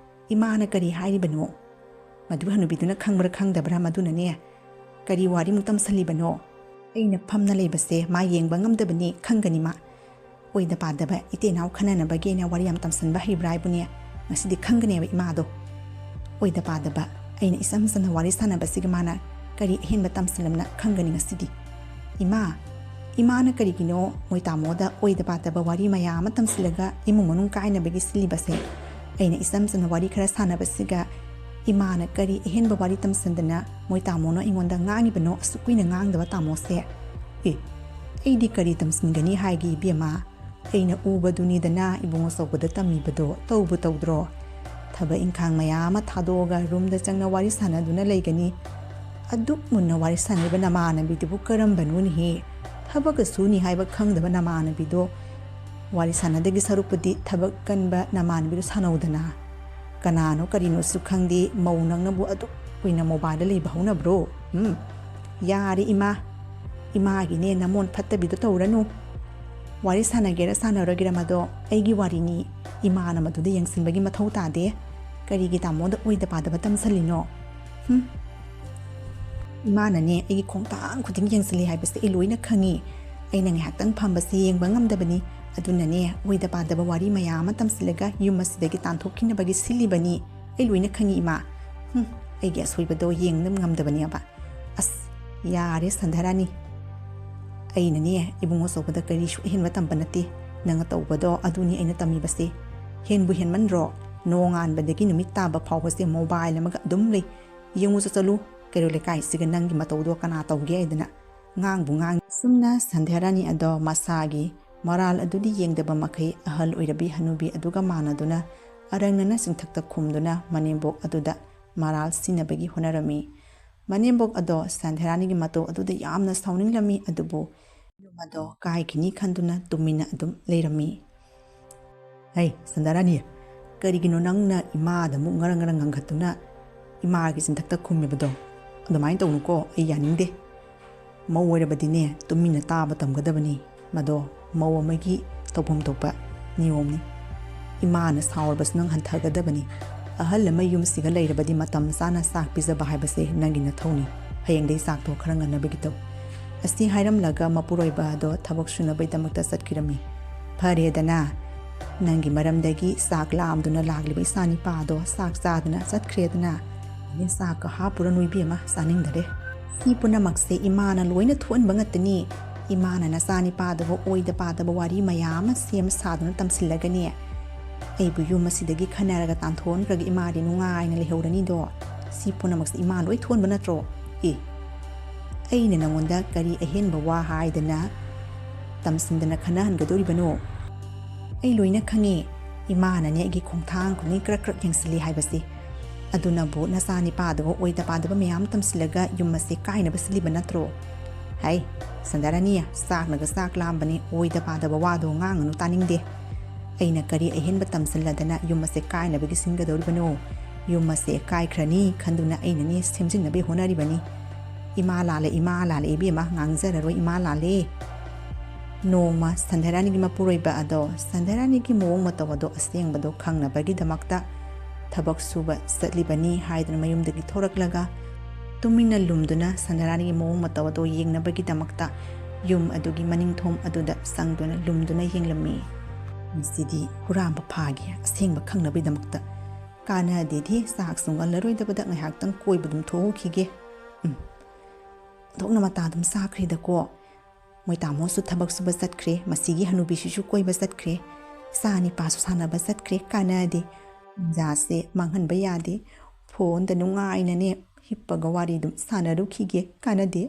ꯏꯃꯥꯅ ꯀꯔꯤ ꯍꯥꯏꯔꯤꯕꯅꯣ? ꯃꯗꯨ ꯍꯅꯨꯕꯤꯗꯨꯅ ꯈꯪꯕ꯭ꯔꯥ ꯈꯪꯗꯕ꯭ꯔꯥ, ꯃꯗꯨꯅꯅꯦ ꯀꯔꯤ ꯋꯥꯔꯤꯃꯨꯛ ꯇꯝꯁꯜꯂꯤꯕꯅꯣ? ꯑꯩꯅ ꯐꯝꯅ ꯂꯩꯕꯁꯦ ꯃꯥ ꯌꯦꯡꯕ ꯉꯝꯗꯕꯅꯤ, ꯈꯪꯒꯅꯤ ꯃꯥ꯫ ꯑꯣꯏꯗ ꯄꯥꯗꯕ ꯏꯇꯩ ꯏꯅꯥꯎ ꯈꯟꯅꯅꯕꯒꯤ ꯑꯩꯅ ꯋꯥꯔꯤ ꯌꯥꯝ ꯇꯝꯁꯟꯕ ꯍꯩꯕ꯭ꯔꯥ ꯍꯥꯏꯕꯨꯅꯦ, ꯉꯁꯤꯗꯤ ꯈꯪꯒꯅꯦꯕ ꯏꯃꯥꯗꯣ꯫ ꯑꯣꯏꯗ ꯄꯥꯗꯕ, ꯑꯩꯅ ꯏꯆꯝ ꯆꯝꯅ ꯋꯥꯔꯤ ꯁꯥꯟꯅꯕꯁꯤꯒ ꯃꯥꯅ ꯀꯔꯤ ꯑꯍꯦꯟꯕ ꯇꯝꯁꯤꯜꯂꯝꯅ ꯈꯪꯒꯅꯤ ꯉꯁꯤꯗꯤ꯫ ꯏꯃꯥ, ꯏꯃꯥꯅ ꯀꯔꯤꯒꯤꯅꯣ ꯃꯣꯏ ꯇꯥꯃꯣꯗ ꯑꯣꯏꯗ ꯄꯥꯗꯕ ꯋꯥꯔꯤ ꯃꯌꯥꯝ ꯑꯃ ꯇꯝꯁꯤꯜꯂꯒ ꯏꯃꯨꯡ ꯃꯅꯨꯡ ꯀꯥꯏꯅꯕꯒꯤ ꯁꯤꯜꯂꯤꯕꯁꯦ? ꯑꯩꯅ ꯏꯆꯝ ꯆꯝꯅ ꯋꯥꯔꯤ ꯈꯔ ꯁꯥꯟꯅꯕꯁꯤꯒ ꯏꯃꯥꯅ ꯀꯔꯤ ꯑꯍꯦꯟꯕ ꯋꯥꯔꯤ ꯇꯝꯁꯤꯟꯗꯅ ꯃꯣꯏ ꯇꯥꯃꯣꯅ ꯑꯩꯉꯣꯟꯗ ꯉꯥꯡꯉꯤꯕꯅꯣ, ꯑꯁꯨꯛ ꯀꯨꯏꯅ ꯉꯥꯡꯗꯕ ꯇꯥꯃꯣꯁꯦ? ꯑꯦ, ꯑꯩꯗꯤ ꯀꯔꯤ ꯇꯝꯁꯤꯟꯒꯅꯤ ꯍꯥꯏꯒꯦ ꯏꯕꯦꯝꯃ? ꯑꯩꯅ ꯎꯕꯗꯨꯅꯤꯗꯅ ꯏꯕꯨꯡ ꯑꯆꯧꯕꯗ ꯇꯝꯃꯤꯕꯗꯣ, ꯇꯧꯕꯨ ꯇꯧꯗ꯭ꯔꯣ? ꯊꯕꯛ ꯏꯪꯈꯥꯡ ꯃꯌꯥꯝ ꯑꯃ ꯊꯥꯗꯣꯛꯑꯒ ꯔꯨꯝꯗ ꯆꯪꯅ ꯋꯥꯔꯤ ꯁꯥꯟꯅꯗꯨꯅ ꯂꯩꯒꯅꯤ꯫ ꯑꯗꯨꯛ ꯃꯨꯟꯅ ꯋꯥꯔꯤ ꯁꯥꯟꯅꯔꯤꯕ ꯅꯃꯥꯟꯅꯕꯤꯗꯨꯕꯨ ꯀꯔꯝꯕꯅꯣꯅꯦꯍꯦ? ꯊꯕꯛꯀ ꯁꯨꯅꯤ ꯍꯥꯏꯕ ꯈꯪꯗꯕ ꯅꯃꯥꯟꯅꯕꯤꯗꯣ ꯋꯥꯔꯤ ꯁꯥꯟꯅꯗꯒꯤ ꯁꯔꯨꯛꯄꯨꯗꯤ ꯊꯕꯛ ꯀꯟꯕ ꯅꯃꯥꯟꯅꯕꯤꯗꯨ ꯁꯥꯟꯅꯧꯗꯅ꯫ ꯀꯅꯥꯅꯣ ꯀꯔꯤꯅꯣꯁꯨ ꯈꯪꯗꯦ, ꯃꯧ ꯅꯪꯅꯕꯨ ꯑꯗꯨꯛ ꯀꯨꯏꯅ mobileꯗ ꯂꯩꯕ ꯍꯧꯅꯕ꯭ꯔꯣ? ꯎꯝ, ꯌꯥꯔꯦ ꯏꯃꯥ, ꯏꯃꯥꯒꯤꯅꯦ ꯅꯃꯣꯟ ꯐꯠꯇꯕꯤꯗꯣ ꯇꯧꯔꯅꯨ꯫ ꯋꯥꯔꯤ ꯁꯥꯟꯅꯒꯦꯔꯥ ꯁꯥꯟꯅꯔꯣꯏꯒꯦꯔꯥ ꯃꯗꯣ ꯑꯩꯒꯤ ꯋꯥꯔꯤꯅꯤ, ꯏꯃꯥꯅ ꯃꯗꯨꯗ ꯌꯦꯡꯁꯤꯟꯕꯒꯤ ꯃꯊꯧ ꯇꯥꯗꯦ꯫ ꯀꯔꯤꯒꯤ ꯇꯥꯃꯣꯗ ꯑꯣꯏꯗ ꯄꯥꯗꯕ ꯇꯝꯁꯜꯂꯤꯅꯣ? ꯍꯨꯝ꯫ ꯏꯃꯥꯅꯅꯦ ꯑꯩꯒꯤ ꯈꯣꯡꯊꯥꯡ ꯈꯨꯗꯤꯡ ꯌꯦꯡꯁꯤꯜꯂꯤ ꯍꯥꯏꯕꯁꯦ ꯑꯩ ꯂꯣꯏꯅ ꯈꯪꯉꯤ꯫ ꯑꯩꯅ ꯉꯥꯏꯍꯥꯛꯇꯪ ꯐꯝꯕꯁꯦ ꯌꯦꯡꯕ ꯉꯝꯗꯕꯅꯤ꯫ ꯑꯗꯨꯅꯅꯦ ꯑꯣꯏꯗ ꯄꯥꯗꯕ ꯋꯥꯔꯤ ꯃꯌꯥꯝ ꯑꯃ ꯇꯝꯁꯤꯜꯂꯒ ꯌꯨꯝ ꯑꯁꯤꯗꯒꯤ ꯇꯥꯟꯊꯣꯛꯈꯤꯅꯕꯒꯤ ꯁꯤꯜꯂꯤꯕꯅꯤ꯫ ꯑꯩ ꯂꯣꯏꯅ ꯈꯪꯉꯤ ꯏꯃꯥ꯫ ꯍꯨꯝ, ꯑꯩꯒꯤ ꯑꯁꯣꯏꯕꯗꯣ ꯌꯦꯡꯕ ꯉꯝꯗꯕꯅꯦꯕ꯫ ꯑꯁ, ꯌꯥꯔꯦ ꯁꯟꯙꯔꯥꯅꯤ꯫ ꯑꯩꯅꯅꯦ ꯏꯕꯨꯡ ꯑꯆꯧꯕꯗ ꯀꯔꯤꯁꯨ ꯑꯍꯦꯟꯕ ꯇꯝꯕ ꯅꯠꯇꯦ꯫ ꯅꯪꯅ ꯇꯧꯕꯗꯣ ꯑꯗꯨꯅꯤ ꯑꯩꯅ ꯇꯝꯃꯤꯕꯁꯦ꯫ ꯍꯦꯟꯕꯨ ꯍꯦꯟꯃꯟꯗ꯭ꯔꯣ? ꯅꯣꯡꯉꯥꯟꯕꯗꯒꯤ ꯅꯨꯃꯤꯠ ꯇꯥꯕ ꯐꯥꯎꯕꯁꯦ mobile ꯑꯃꯒ ꯑꯗꯨꯝ ꯂꯩ꯫ "ꯌꯦꯡꯉꯨ ꯆꯠꯂꯨ, ꯀꯩꯔꯣꯜ ꯂꯩꯀꯥꯏꯁꯤꯒ ꯅꯪꯒꯤ ꯃꯇꯧꯗꯣ ꯀꯅꯥ ꯇꯧꯒꯦ?" ꯍꯥꯏꯗꯅ ꯉꯥꯡꯕꯨ ꯉꯥꯡ꯫ ꯑꯁꯨꯝꯅ ꯁꯟꯙ꯭ꯌꯥꯔꯥꯅꯤ ꯑꯗꯣ ꯃꯁꯥꯒꯤ ꯃꯔꯥꯜ ꯑꯗꯨꯗꯤ ꯌꯦꯡꯗꯕ ꯃꯈꯩ ꯑꯍꯜ ꯑꯣꯏꯔꯕꯤ ꯍꯅꯨꯕꯤ ꯑꯗꯨꯒ ꯃꯥꯟꯅꯗꯨꯅ ꯑꯔꯪꯅꯅ ꯆꯤꯡꯊꯛꯇ ꯈꯨꯝꯗꯨꯅ ꯃꯅꯦꯝꯕꯣꯛ ꯑꯗꯨꯗ ꯃꯔꯥꯜ ꯁꯤꯟꯅꯕꯒꯤ ꯍꯣꯠꯅꯔꯝꯃꯤ꯫ ꯃꯅꯦꯝꯕꯣꯛ ꯑꯗꯣ ꯁꯟꯙ꯭ꯌꯥꯔꯥꯅꯤꯒꯤ ꯃꯇꯧ ꯑꯗꯨꯗ ꯌꯥꯝꯅ ꯁꯥꯎꯅꯤꯡꯂꯝꯃꯤ, ꯑꯗꯨꯕꯨ ꯌꯨꯝ ꯑꯗꯣ ꯀꯥꯏꯈꯤꯅꯤ ꯈꯟꯗꯨꯅ ꯇꯨꯃꯤꯟꯅ ꯑꯗꯨꯝ ꯂꯩꯔꯝꯃꯤ꯫ "ꯍꯩ, ꯁꯟꯙ꯭ꯌꯥꯔꯥꯅꯤ, ꯀꯔꯤꯒꯤꯅꯣ ꯅꯪꯅ ꯏꯃꯥꯗ ꯑꯃꯨꯛ ꯉꯔꯪ ꯉꯔꯪ ꯉꯪꯈꯠꯇꯨꯅ ꯏꯃꯥꯒꯤ ꯆꯤꯟꯊꯛꯇ ꯈꯨꯝꯃꯤꯕꯗꯣ? ꯑꯗꯨꯃꯥꯏꯅ ꯇꯧꯅꯨꯀꯣ, ꯑꯩ ꯌꯥꯅꯤꯡꯗꯦ꯫ ꯃꯧ ꯑꯣꯏꯔꯕꯗꯤꯅꯦ, ꯇꯨꯃꯤꯟꯅ ꯇꯥꯕ ꯇꯝꯒꯗꯕꯅꯤ꯫ ꯃꯗꯣ ꯃꯧ ꯑꯃꯒꯤ ꯇꯧꯐꯝ ꯊꯣꯛꯄ ꯅꯤꯌꯣꯝꯅꯤ꯫ ꯏꯃꯥꯅ ꯁꯥꯎꯔꯕꯁꯨ ꯅꯪ ꯍꯟꯊꯒꯗꯕꯅꯤ꯫ ꯑꯍꯜ ꯑꯃ ꯌꯨꯝꯁꯤꯒ ꯂꯩꯔꯕꯗꯤ ꯃꯇꯝ ꯆꯥꯅ ꯆꯥꯛ ꯄꯤꯖꯕ ꯍꯥꯏꯕꯁꯦ ꯅꯪꯒꯤ ꯅꯊꯧꯅꯤ꯫ ꯍꯌꯦꯡꯗꯩ ꯆꯥꯛꯇꯣ ꯈꯔ ꯉꯟꯅꯕꯒꯤ ꯇꯧ꯫" ꯑꯁꯤ ꯍꯥꯏꯔꯝꯂꯒ ꯃꯄꯨꯔꯣꯏꯕ ꯑꯗꯣ ꯊꯕꯛ ꯁꯨꯅꯕꯒꯤꯗꯃꯛꯇ ꯆꯠꯈꯤꯔꯝꯃꯤ꯫ "ꯐꯔꯦꯗꯅ, ꯅꯪꯒꯤ ꯃꯔꯝꯗꯒꯤ ꯆꯥꯛ ꯂꯥꯝꯗꯨꯅ ꯂꯥꯛꯂꯤꯕ ꯏꯆꯥ ꯅꯤꯄꯥꯗꯣ ꯆꯥꯛ ꯆꯥꯗꯅ ꯆꯠꯈ꯭ꯔꯦꯗꯅ꯫ ꯑꯩꯅ ꯆꯥꯛꯀ ꯍꯥꯞꯄꯨꯔꯅꯨ ꯏꯕꯦꯝꯃ, ꯆꯥꯅꯤꯡꯗꯔꯦ꯫ ꯁꯤ ꯄꯨꯝꯅꯃꯛꯁꯦ ꯏꯃꯥꯅ ꯂꯣꯏꯅ ꯊꯣꯛꯍꯟꯕ ꯉꯥꯛꯇꯅꯤ꯫ ꯏꯃꯥꯅ ꯅꯆꯥ ꯅꯤꯄꯥꯗꯨꯕꯨ ꯑꯣꯏꯗ ꯄꯥꯗꯕ ꯋꯥꯔꯤ ꯃꯌꯥꯝ ꯑꯃ ꯁꯦꯝ ꯁꯥꯗꯨꯅ ꯇꯝꯁꯤꯜꯂꯒꯅꯦ, ꯑꯩꯕꯨ ꯌꯨꯝ ꯑꯁꯤꯗꯒꯤ ꯈꯟꯅꯔꯒ ꯇꯥꯟꯊꯣꯛꯍꯟꯈ꯭ꯔꯒ ꯏꯃꯥꯗꯤ ꯅꯨꯡꯉꯥꯏꯅ ꯂꯩꯍꯧꯔꯅꯤꯗꯣ꯫ ꯁꯤ ꯄꯨꯝꯅꯃꯛꯁꯦ ꯏꯃꯥ ꯂꯣꯏ ꯊꯣꯛꯍꯟꯕ ꯅꯠꯇ꯭ꯔꯣ? ꯑꯦ, ꯑꯩꯅ ꯅꯉꯣꯟꯗ ꯀꯔꯤ ꯑꯍꯦꯟꯕ ꯋꯥ ꯍꯥꯏꯗꯅ ꯇꯝꯁꯤꯟꯗꯅ ꯈꯟꯅꯍꯟꯒꯗꯧꯔꯤꯕꯅꯣ? ꯑꯩ ꯂꯣꯏꯅ ꯈꯪꯉꯦ꯫ ꯏꯃꯥꯅꯅꯦ ꯑꯩꯒꯤ ꯈꯣꯡꯊꯥꯡ ꯈꯨꯗꯤꯡ ꯀ꯭ꯔꯛ ꯀ꯭ꯔꯛ ꯌꯦꯡꯁꯤꯜꯂꯤ ꯍꯥꯏꯕꯁꯦ꯫ ꯑꯗꯨꯅꯕꯨ ꯅꯆꯥ ꯅꯤꯄꯥꯗꯨꯕꯨ ꯑꯣꯏꯗ ꯄꯥꯗꯕ ꯃꯌꯥꯝ ꯇꯝꯁꯤꯜꯂꯒ ꯌꯨꯝ ꯑꯁꯦ ꯀꯥꯏꯅꯕ ꯁꯤꯜꯂꯤꯕ ꯅꯠꯇ꯭ꯔꯣ? ꯍꯩ, ꯁꯟꯙ꯭ꯌꯥꯔꯥꯅꯤ, ꯆꯥꯛꯅꯒ ꯆꯥꯛ ꯂꯥꯝꯕꯅꯤ, ꯑꯣꯏꯗ ꯄꯥꯗꯕ ꯋꯥꯗꯣ ꯉꯥꯡꯉꯅꯨ, ꯇꯥꯅꯤꯡꯗꯦ꯫ ꯑꯩꯅ ꯀꯔꯤ ꯑꯍꯦꯟꯕ ꯇꯝꯁꯤꯜꯂꯗꯅ ꯌꯨꯝ ꯑꯁꯦ ꯀꯥꯏꯅꯕꯒꯤ ꯁꯤꯟꯒꯗꯧꯔꯤꯕꯅꯣ? ꯌꯨꯝ ꯑꯁꯦ ꯀꯥꯏꯈ꯭ꯔꯅꯤ ꯈꯟꯗꯨꯅ ꯑꯩꯅꯅꯦ ꯁꯦꯝꯖꯤꯟꯅꯕꯒꯤ ꯍꯣꯠꯅꯔꯤꯕꯅꯤ꯫ ꯏꯃꯥ ꯂꯥꯜꯂꯦ, ꯏꯃꯥ ꯂꯥꯜꯂꯦ ꯏꯕꯦꯝꯃ, ꯉꯥꯡꯖꯔꯔꯣꯏ, ꯏꯃꯥ ꯂꯥꯜꯂꯦ꯫ ꯅꯣꯡꯃ ꯁꯟꯙ꯭ꯌꯥꯔꯥꯅꯤꯒꯤ ꯃꯄꯨꯔꯣꯏꯕ ꯑꯗꯣ ꯁꯟꯙ꯭ꯌꯥꯔꯥꯅꯤꯒꯤ ꯃꯑꯣꯡ ꯃꯇꯧ ꯑꯗꯣ ꯑꯁꯦꯡꯕꯗꯣ ꯈꯪꯅꯕꯒꯤꯗꯃꯛꯇ ꯊꯕꯛ ꯁꯨꯕ ꯆꯠꯂꯤꯕꯅꯤ ꯍꯥꯏꯗꯨꯅ ꯃꯌꯨꯝꯗꯒꯤ ꯊꯣꯔꯛꯂꯒ ꯇꯨꯃꯤꯟꯅ ꯂꯨꯝꯗꯨꯅ ꯁꯟꯙ꯭ꯌꯥꯔꯥꯅꯤꯒꯤ ꯃꯑꯣꯡ ꯃꯇꯧ ꯑꯗꯣ ꯌꯦꯡꯅꯕꯒꯤꯗꯃꯛꯇ ꯌꯨꯝ ꯑꯗꯨꯒꯤ ꯃꯅꯤꯡꯊꯣꯡ ꯑꯗꯨꯗ ꯆꯪꯗꯨꯅ ꯂꯨꯝꯗꯨꯅ ꯌꯦꯡꯂꯝꯃꯤ꯫ "ꯃꯁꯤꯗꯤ ꯍꯨꯔꯥꯟꯕ ꯐꯥꯒꯦ, ꯑꯁꯦꯡꯕ ꯈꯪꯅꯕꯒꯤꯗꯃꯛꯇ꯫ ꯀꯥꯟꯅꯗꯦꯗꯤ, ꯆꯥꯛꯁꯨ ꯉꯜꯂꯔꯣꯏꯗꯕꯗ ꯉꯥꯏꯍꯥꯛꯇꯪ ꯀꯣꯏꯕ ꯑꯗꯨꯝ ꯊꯣꯛꯎꯈꯤꯒꯦ꯫ ꯎꯝ, ꯑꯣꯟꯊꯣꯛꯅ ꯃꯇꯥ ꯑꯗꯨꯝ ꯆꯥꯈ꯭ꯔꯦꯗꯀꯣ꯫ ꯃꯣꯏ ꯇꯥꯃꯣꯁꯨ ꯊꯕꯛ ꯁꯨꯕ ꯆꯠꯈ꯭ꯔꯦ, ꯃꯁꯤꯒꯤ ꯍꯅꯨꯕꯤꯁꯤꯁꯨ ꯀꯣꯏꯕ ꯆꯠꯈ꯭ꯔꯦ, ꯏꯆꯥ ꯅꯤꯄꯥꯁꯨ ꯁꯥꯟꯅꯕ ꯆꯠꯈ꯭ꯔꯦ꯫ ꯀꯥꯟꯅꯗꯦ, ꯇꯟꯖꯥꯁꯦ ꯃꯥꯡꯍꯟꯕ ꯌꯥꯗꯦ꯫ ꯐꯣꯟꯗ ꯅꯨꯡꯉꯥꯏꯅꯅꯦ ꯍꯤꯞꯄꯒ ꯋꯥꯔꯤ ꯑꯗꯨꯝ ꯁꯥꯟꯅꯔꯨꯈꯤꯒꯦ꯫ ꯀꯥꯟꯅꯗꯦ꯫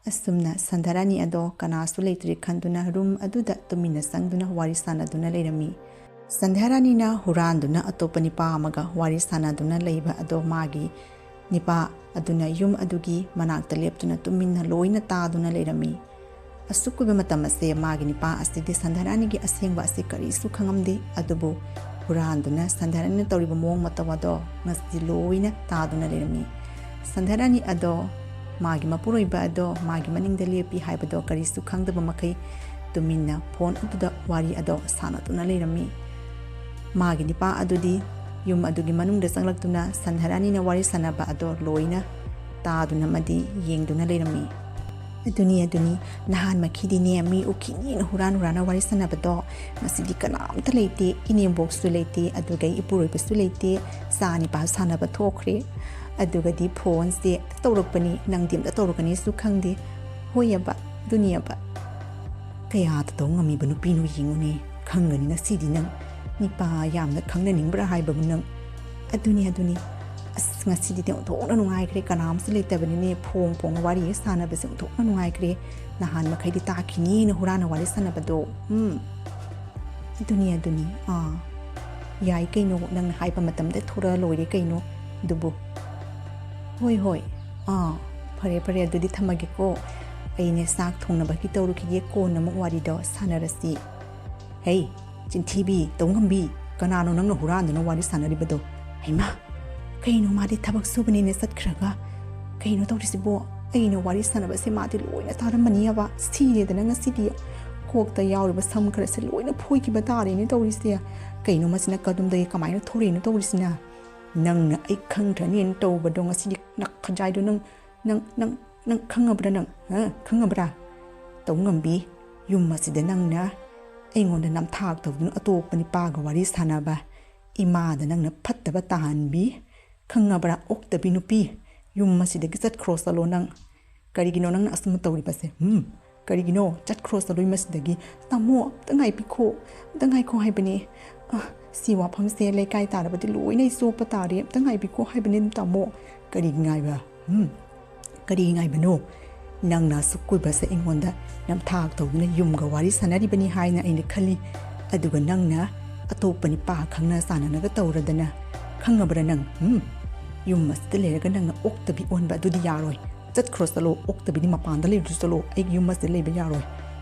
ꯑꯁꯨꯝꯅ ꯁꯟꯙꯔꯥꯅꯤ ꯑꯗꯣ ꯀꯅꯥꯁꯨ ꯂꯩꯇ꯭ꯔꯦ ꯈꯟꯗꯨꯅ ꯔꯨꯝ ꯑꯗꯨꯗ ꯇꯨꯃꯤꯟꯅ ꯆꯪꯗꯨꯅ ꯋꯥꯔꯤ ꯁꯥꯟꯅꯗꯨꯅ ꯂꯩꯔꯝꯃꯤ꯫ ꯁꯟꯙꯔꯥꯅꯤꯅ ꯍꯨꯔꯥꯟꯗꯨꯅ ꯑꯇꯣꯞꯄ ꯅꯤꯄꯥ ꯑꯃꯒ ꯋꯥꯔꯤ ꯁꯥꯟꯅꯗꯨꯅ ꯂꯩꯕ ꯑꯗꯣ ꯃꯥꯒꯤ ꯅꯤꯄꯥ ꯑꯗꯨꯅ ꯌꯨꯝ ꯑꯗꯨꯒꯤ ꯃꯅꯥꯛꯇ ꯂꯦꯞꯇꯨꯅ ꯇꯨꯃꯤꯟꯅ ꯂꯣꯏꯅ ꯇꯥꯗꯨꯅ ꯂꯩꯔꯝꯃꯤ꯫ ꯑꯁꯨꯛ ꯀꯨꯏꯕ ꯃꯇꯝ ꯑꯁꯦ ꯃꯥꯒꯤ ꯅꯤꯄꯥ ꯑꯁꯤꯗꯤ ꯁꯟꯙꯔꯥꯅꯤꯒꯤ ꯑꯁꯦꯡꯕ ꯑꯁꯤ ꯀꯔꯤꯁꯨ ꯈꯪꯉꯝꯗꯦ꯫ ꯑꯗꯨꯕꯨ ꯍꯨꯔꯥꯟꯗꯨꯅ ꯁꯟꯙꯔꯥꯅꯤꯅ ꯇꯧꯔꯤꯕ ꯃꯑꯣꯡ ꯃꯇꯧ ꯑꯗꯣ ꯉꯁꯤ ꯂꯣꯏꯅ ꯇꯥꯗꯨꯅ ꯂꯩꯔꯝꯃꯤ꯫ ꯁꯟꯙꯔꯥꯅꯤ ꯑꯗꯣ ꯃꯥꯒꯤ ꯃꯄꯨꯔꯣꯏꯕ ꯑꯗꯣ ꯃꯥꯒꯤ ꯃꯅꯤꯡꯗ ꯂꯦꯞꯄꯤ ꯍꯥꯏꯕꯗꯣ ꯀꯔꯤꯁꯨ ꯈꯪꯗꯕ ꯃꯈꯩ ꯇꯨꯃꯤꯟꯅ ꯐꯣꯟ ꯑꯗꯨꯗ ꯋꯥꯔꯤ ꯑꯗꯣ ꯁꯥꯟꯅꯗꯨꯅ ꯂꯩꯔꯝꯃꯤ꯫ ꯃꯥꯒꯤ ꯅꯤꯄꯥ ꯑꯗꯨꯗꯤ ꯌꯨꯝ ꯑꯗꯨꯒꯤ ꯃꯅꯨꯡꯗ ꯆꯪꯂꯛꯇꯨꯅ ꯁꯟꯙꯔꯥꯅꯤꯅ ꯋꯥꯔꯤ ꯁꯥꯟꯅꯕ ꯑꯗꯣ ꯂꯣꯏꯅ ꯇꯥꯗꯨꯅ ꯑꯃꯗꯤ ꯌꯦꯡꯗꯨꯅ ꯂꯩꯔꯝꯃꯤ꯫ ꯑꯗꯨꯅꯤ, ꯑꯗꯨꯅꯤ, ꯅꯍꯥꯟꯃꯛꯈꯤꯗꯤꯅꯦ ꯃꯤ ꯎꯈꯤꯅꯤꯅ ꯍꯨꯔꯥꯟ ꯍꯨꯔꯥꯟꯅ ꯋꯥꯔꯤ ꯁꯥꯟꯅꯕꯗꯣ ꯉꯁꯤꯗꯤ ꯀꯅꯥꯝꯇ ꯂꯩꯇꯦ, ꯏꯅꯦꯝꯕꯣꯛꯁꯨ ꯂꯩꯇꯦ, ꯑꯗꯨꯒ ꯏꯄꯨꯔꯣꯏꯕꯁꯨ ꯂꯩꯇꯦ, ꯆꯥ ꯅꯤꯄꯥ ꯁꯥꯟꯅꯕ ꯊꯣꯛꯈ꯭ꯔꯦ꯫ ꯑꯗꯨꯒꯗꯤ ꯐꯣꯟꯁꯦ ꯇꯧꯔꯛꯄꯅꯤ, ꯅꯪꯗꯤ ꯑꯝꯇ ꯇꯧꯔꯛꯀꯅꯤꯁꯨ ꯈꯪꯗꯦ꯫ ꯍꯣꯏ ꯑꯕ, ꯑꯗꯨꯅꯤ ꯑꯕ꯫ ꯀꯌꯥꯗ ꯇꯧ ꯉꯝꯃꯤꯕ ꯅꯨꯄꯤꯅꯣ ꯌꯦꯡꯉꯨꯅꯦ꯫ ꯈꯪꯒꯅꯤ ꯉꯁꯤꯗꯤ ꯅꯪ꯫ ꯅꯤꯄꯥ ꯌꯥꯝꯅ ꯈꯪꯅꯅꯤꯡꯕ꯭ꯔꯥ ꯍꯥꯏꯕꯕꯨ ꯅꯪ꯫ ꯑꯗꯨꯅꯤ, ꯑꯗꯨꯅꯤ꯫ ꯑꯁ, ꯉꯁꯤꯗꯤ ꯑꯣꯟꯊꯣꯛꯅ ꯅꯨꯡꯉꯥꯏꯈ꯭ꯔꯦ꯫ ꯀꯅꯥꯝꯁꯨ ꯂꯩꯇꯕꯅꯤꯅꯦ꯫ ꯐꯣꯡ ꯐꯣꯡꯅ ꯋꯥꯔꯤ ꯍꯦꯛ ꯁꯥꯟꯅꯕꯁꯦ ꯑꯣꯟꯊꯣꯛꯅ ꯅꯨꯡꯉꯥꯏꯈ꯭ꯔꯦ꯫ ꯅꯍꯥꯟ ꯃꯈꯩꯗꯤ ꯇꯥꯈꯤꯅꯤꯅ ꯍꯨꯔꯥꯟꯅ ꯋꯥꯔꯤ ꯁꯥꯟꯅꯕꯗꯣ꯫ ꯎꯝ꯫ ꯑꯗꯨꯅꯤ, ꯑꯗꯨꯅꯤ꯫ ꯑꯥ꯫ ꯌꯥꯏ ꯀꯩꯅꯣ, ꯅꯪꯅ ꯍꯥꯏꯕ ꯃꯇꯝꯗ ꯊꯣꯔꯛꯑ ꯂꯣꯏꯔꯦ ꯀꯩꯅꯣ꯫ ꯑꯗꯨꯕꯨ꯫ ꯍꯣꯏ, ꯍꯣꯏ꯫ ꯑꯥ, ꯐꯔꯦ, ꯐꯔꯦ, ꯑꯗꯨꯗꯤ ꯊꯝꯃꯒꯦꯀꯣ꯫ ꯑꯩꯅꯦ ꯆꯥꯛ ꯊꯣꯡꯅꯕꯒꯤ ꯇꯧꯔꯨꯈꯤꯒꯦ, ꯀꯣꯟꯅ ꯑꯃꯨꯛ ꯋꯥꯔꯤꯗꯣ ꯁꯥꯟꯅꯔꯁꯤ꯫ ꯍꯩ, ꯆꯤꯟꯊꯤꯕꯤ, ꯇꯧꯉꯝꯕꯤ, ꯀꯅꯥꯅꯣ ꯅꯪꯅ ꯍꯨꯔꯥꯟꯗꯨꯅ ꯋꯥꯔꯤ ꯁꯥꯟꯅꯔꯤꯕꯗꯣ? ꯍꯩꯃꯥ, ꯀꯩꯅꯣ ꯃꯥꯗꯤ ꯊꯕꯛ ꯁꯨꯕꯅꯦꯅ ꯆꯠꯈ꯭ꯔꯒ? ꯀꯩꯅꯣ ꯇꯧꯔꯤꯁꯤꯕꯣ? ꯑꯩꯅ ꯋꯥꯔꯤ ꯁꯥꯟꯅꯕꯁꯦ ꯃꯥꯗꯤ ꯂꯣꯏꯅ ꯇꯥꯔꯝꯃꯅꯤꯕ꯫ ꯁꯤꯔꯦꯗꯅ ꯉꯁꯤꯗꯤ꯫ ꯀꯣꯛꯇ ꯌꯥꯎꯔꯤꯕ ꯁꯝ ꯈꯔꯁꯦ ꯂꯣꯏꯅ ꯐꯣꯏꯈꯤꯕ ꯇꯥꯔꯦꯅꯦ ꯇꯧꯔꯤꯁꯦ꯫ ꯀꯩꯅꯣ ꯃꯁꯤꯅ ꯀꯗꯣꯝꯗꯒꯤ ꯀꯃꯥꯏꯅ ꯊꯣꯔꯛꯏꯅꯣ ꯇꯧꯔꯤꯁꯤꯅ? ꯅꯪꯅ ꯑꯩ ꯈꯪꯗ꯭ꯔꯅꯦꯅ ꯇꯧꯕꯗꯣ ꯉꯁꯤꯗꯤ ꯅꯈꯖꯥꯏꯗꯣ ꯅꯪ, ꯅꯪ, ꯅꯪ, ꯅꯪ ꯈꯪꯉꯕ꯭ꯔꯥ ꯅꯪ? ꯍꯥ? ꯈꯪꯉꯕ꯭ꯔꯥ? ꯇꯧꯉꯝꯕꯤ, ꯌꯨꯝ ꯑꯁꯤꯗ ꯅꯪꯅ ꯑꯩꯉꯣꯟꯗ ꯅꯝꯊꯥꯛ ꯇꯧꯗꯨꯅ ꯑꯇꯣꯞꯄ ꯅꯤꯄꯥꯒ ꯋꯥꯔꯤ ꯁꯥꯟꯅꯕ, ꯏꯃꯥꯗ ꯅꯪꯅ ꯐꯠꯇꯕ ꯇꯥꯍꯟꯕꯤ, ꯈꯪꯉꯕ꯭ꯔꯥ ꯑꯣꯛꯇꯕꯤ ꯅꯨꯄꯤ? ꯌꯨꯝ ꯑꯁꯤꯗꯒꯤ ꯆꯠꯈ꯭ꯔꯣ ꯆꯠꯂꯣ ꯅꯪ꯫ ꯀꯔꯤꯒꯤꯅꯣ ꯅꯪꯅ ꯑꯁꯨꯝꯅ ꯇꯧꯔꯤꯕꯁꯦ? ꯍꯨꯝ? ꯀꯔꯤꯒꯤꯅꯣ? ꯆꯠꯈ꯭ꯔꯣ ꯆꯠꯂꯣ ꯃꯁꯤꯗꯒꯤ꯫ ꯇꯥꯃꯣ, ꯑꯝꯇ ꯉꯥꯏꯕꯤꯈꯣ, ꯑꯝꯇ ꯉꯥꯏꯈꯣ ꯍꯥꯏꯕꯅꯦ꯫ ꯑ, ꯁꯤ ꯋꯥꯐꯝꯁꯦ ꯂꯩꯀꯥꯏ ꯇꯥꯔꯕꯗꯤ ꯂꯣꯏꯅ ꯆꯣꯞꯄ ꯇꯥꯔꯦ꯫ ꯑꯝꯇ ꯉꯥꯏꯕꯤꯀꯣ ꯍꯥꯏꯕꯅꯤ ꯑꯗꯨꯝ ꯇꯥꯃꯣ꯫ ꯀꯔꯤ ꯉꯥꯏꯕ? ꯎꯝ? ꯀꯔꯤ ꯉꯥꯏꯕꯅꯣ? ꯅꯪꯅ ꯑꯁꯨꯛ ꯀꯨꯏꯕꯁꯦ ꯑꯩꯉꯣꯟꯗ ꯅꯝꯊꯥꯛ ꯇꯧꯗꯨꯅ ꯌꯨꯝꯒ ꯋꯥꯔꯤ ꯁꯥꯟꯅꯔꯤꯕꯅꯤ ꯍꯥꯏꯅ ꯑꯩꯅ ꯈꯜꯂꯤ꯫ ꯑꯗꯨꯒ ꯅꯪꯅ ꯑꯇꯣꯞꯄ ꯅꯨꯄꯥ ꯈꯪꯅ ꯆꯥꯟꯅꯅꯒ ꯇꯧꯔꯗꯅ, ꯈꯪꯉꯕ꯭ꯔꯥ ꯅꯪ? ꯎꯝ? ꯌꯨꯝ ꯑꯁꯤꯗ ꯂꯩꯔꯒ ꯅꯪꯅ ꯑꯣꯛꯇꯕꯤ ꯑꯣꯟꯕ ꯑꯗꯨꯗꯤ ꯌꯥꯔꯣꯏ꯫ ꯆꯠꯈ꯭ꯔꯣ ꯆꯠꯂꯣ, ꯑꯣꯛꯇꯕꯤꯗꯤ ꯃꯄꯥꯟꯗ ꯂꯩꯔꯨꯁꯨ ꯆꯠꯂꯣ, ꯑꯩꯒꯤ ꯌꯨꯝ ꯑꯁꯤꯗ ꯂꯩꯕ ꯌꯥꯔꯣꯏ꯫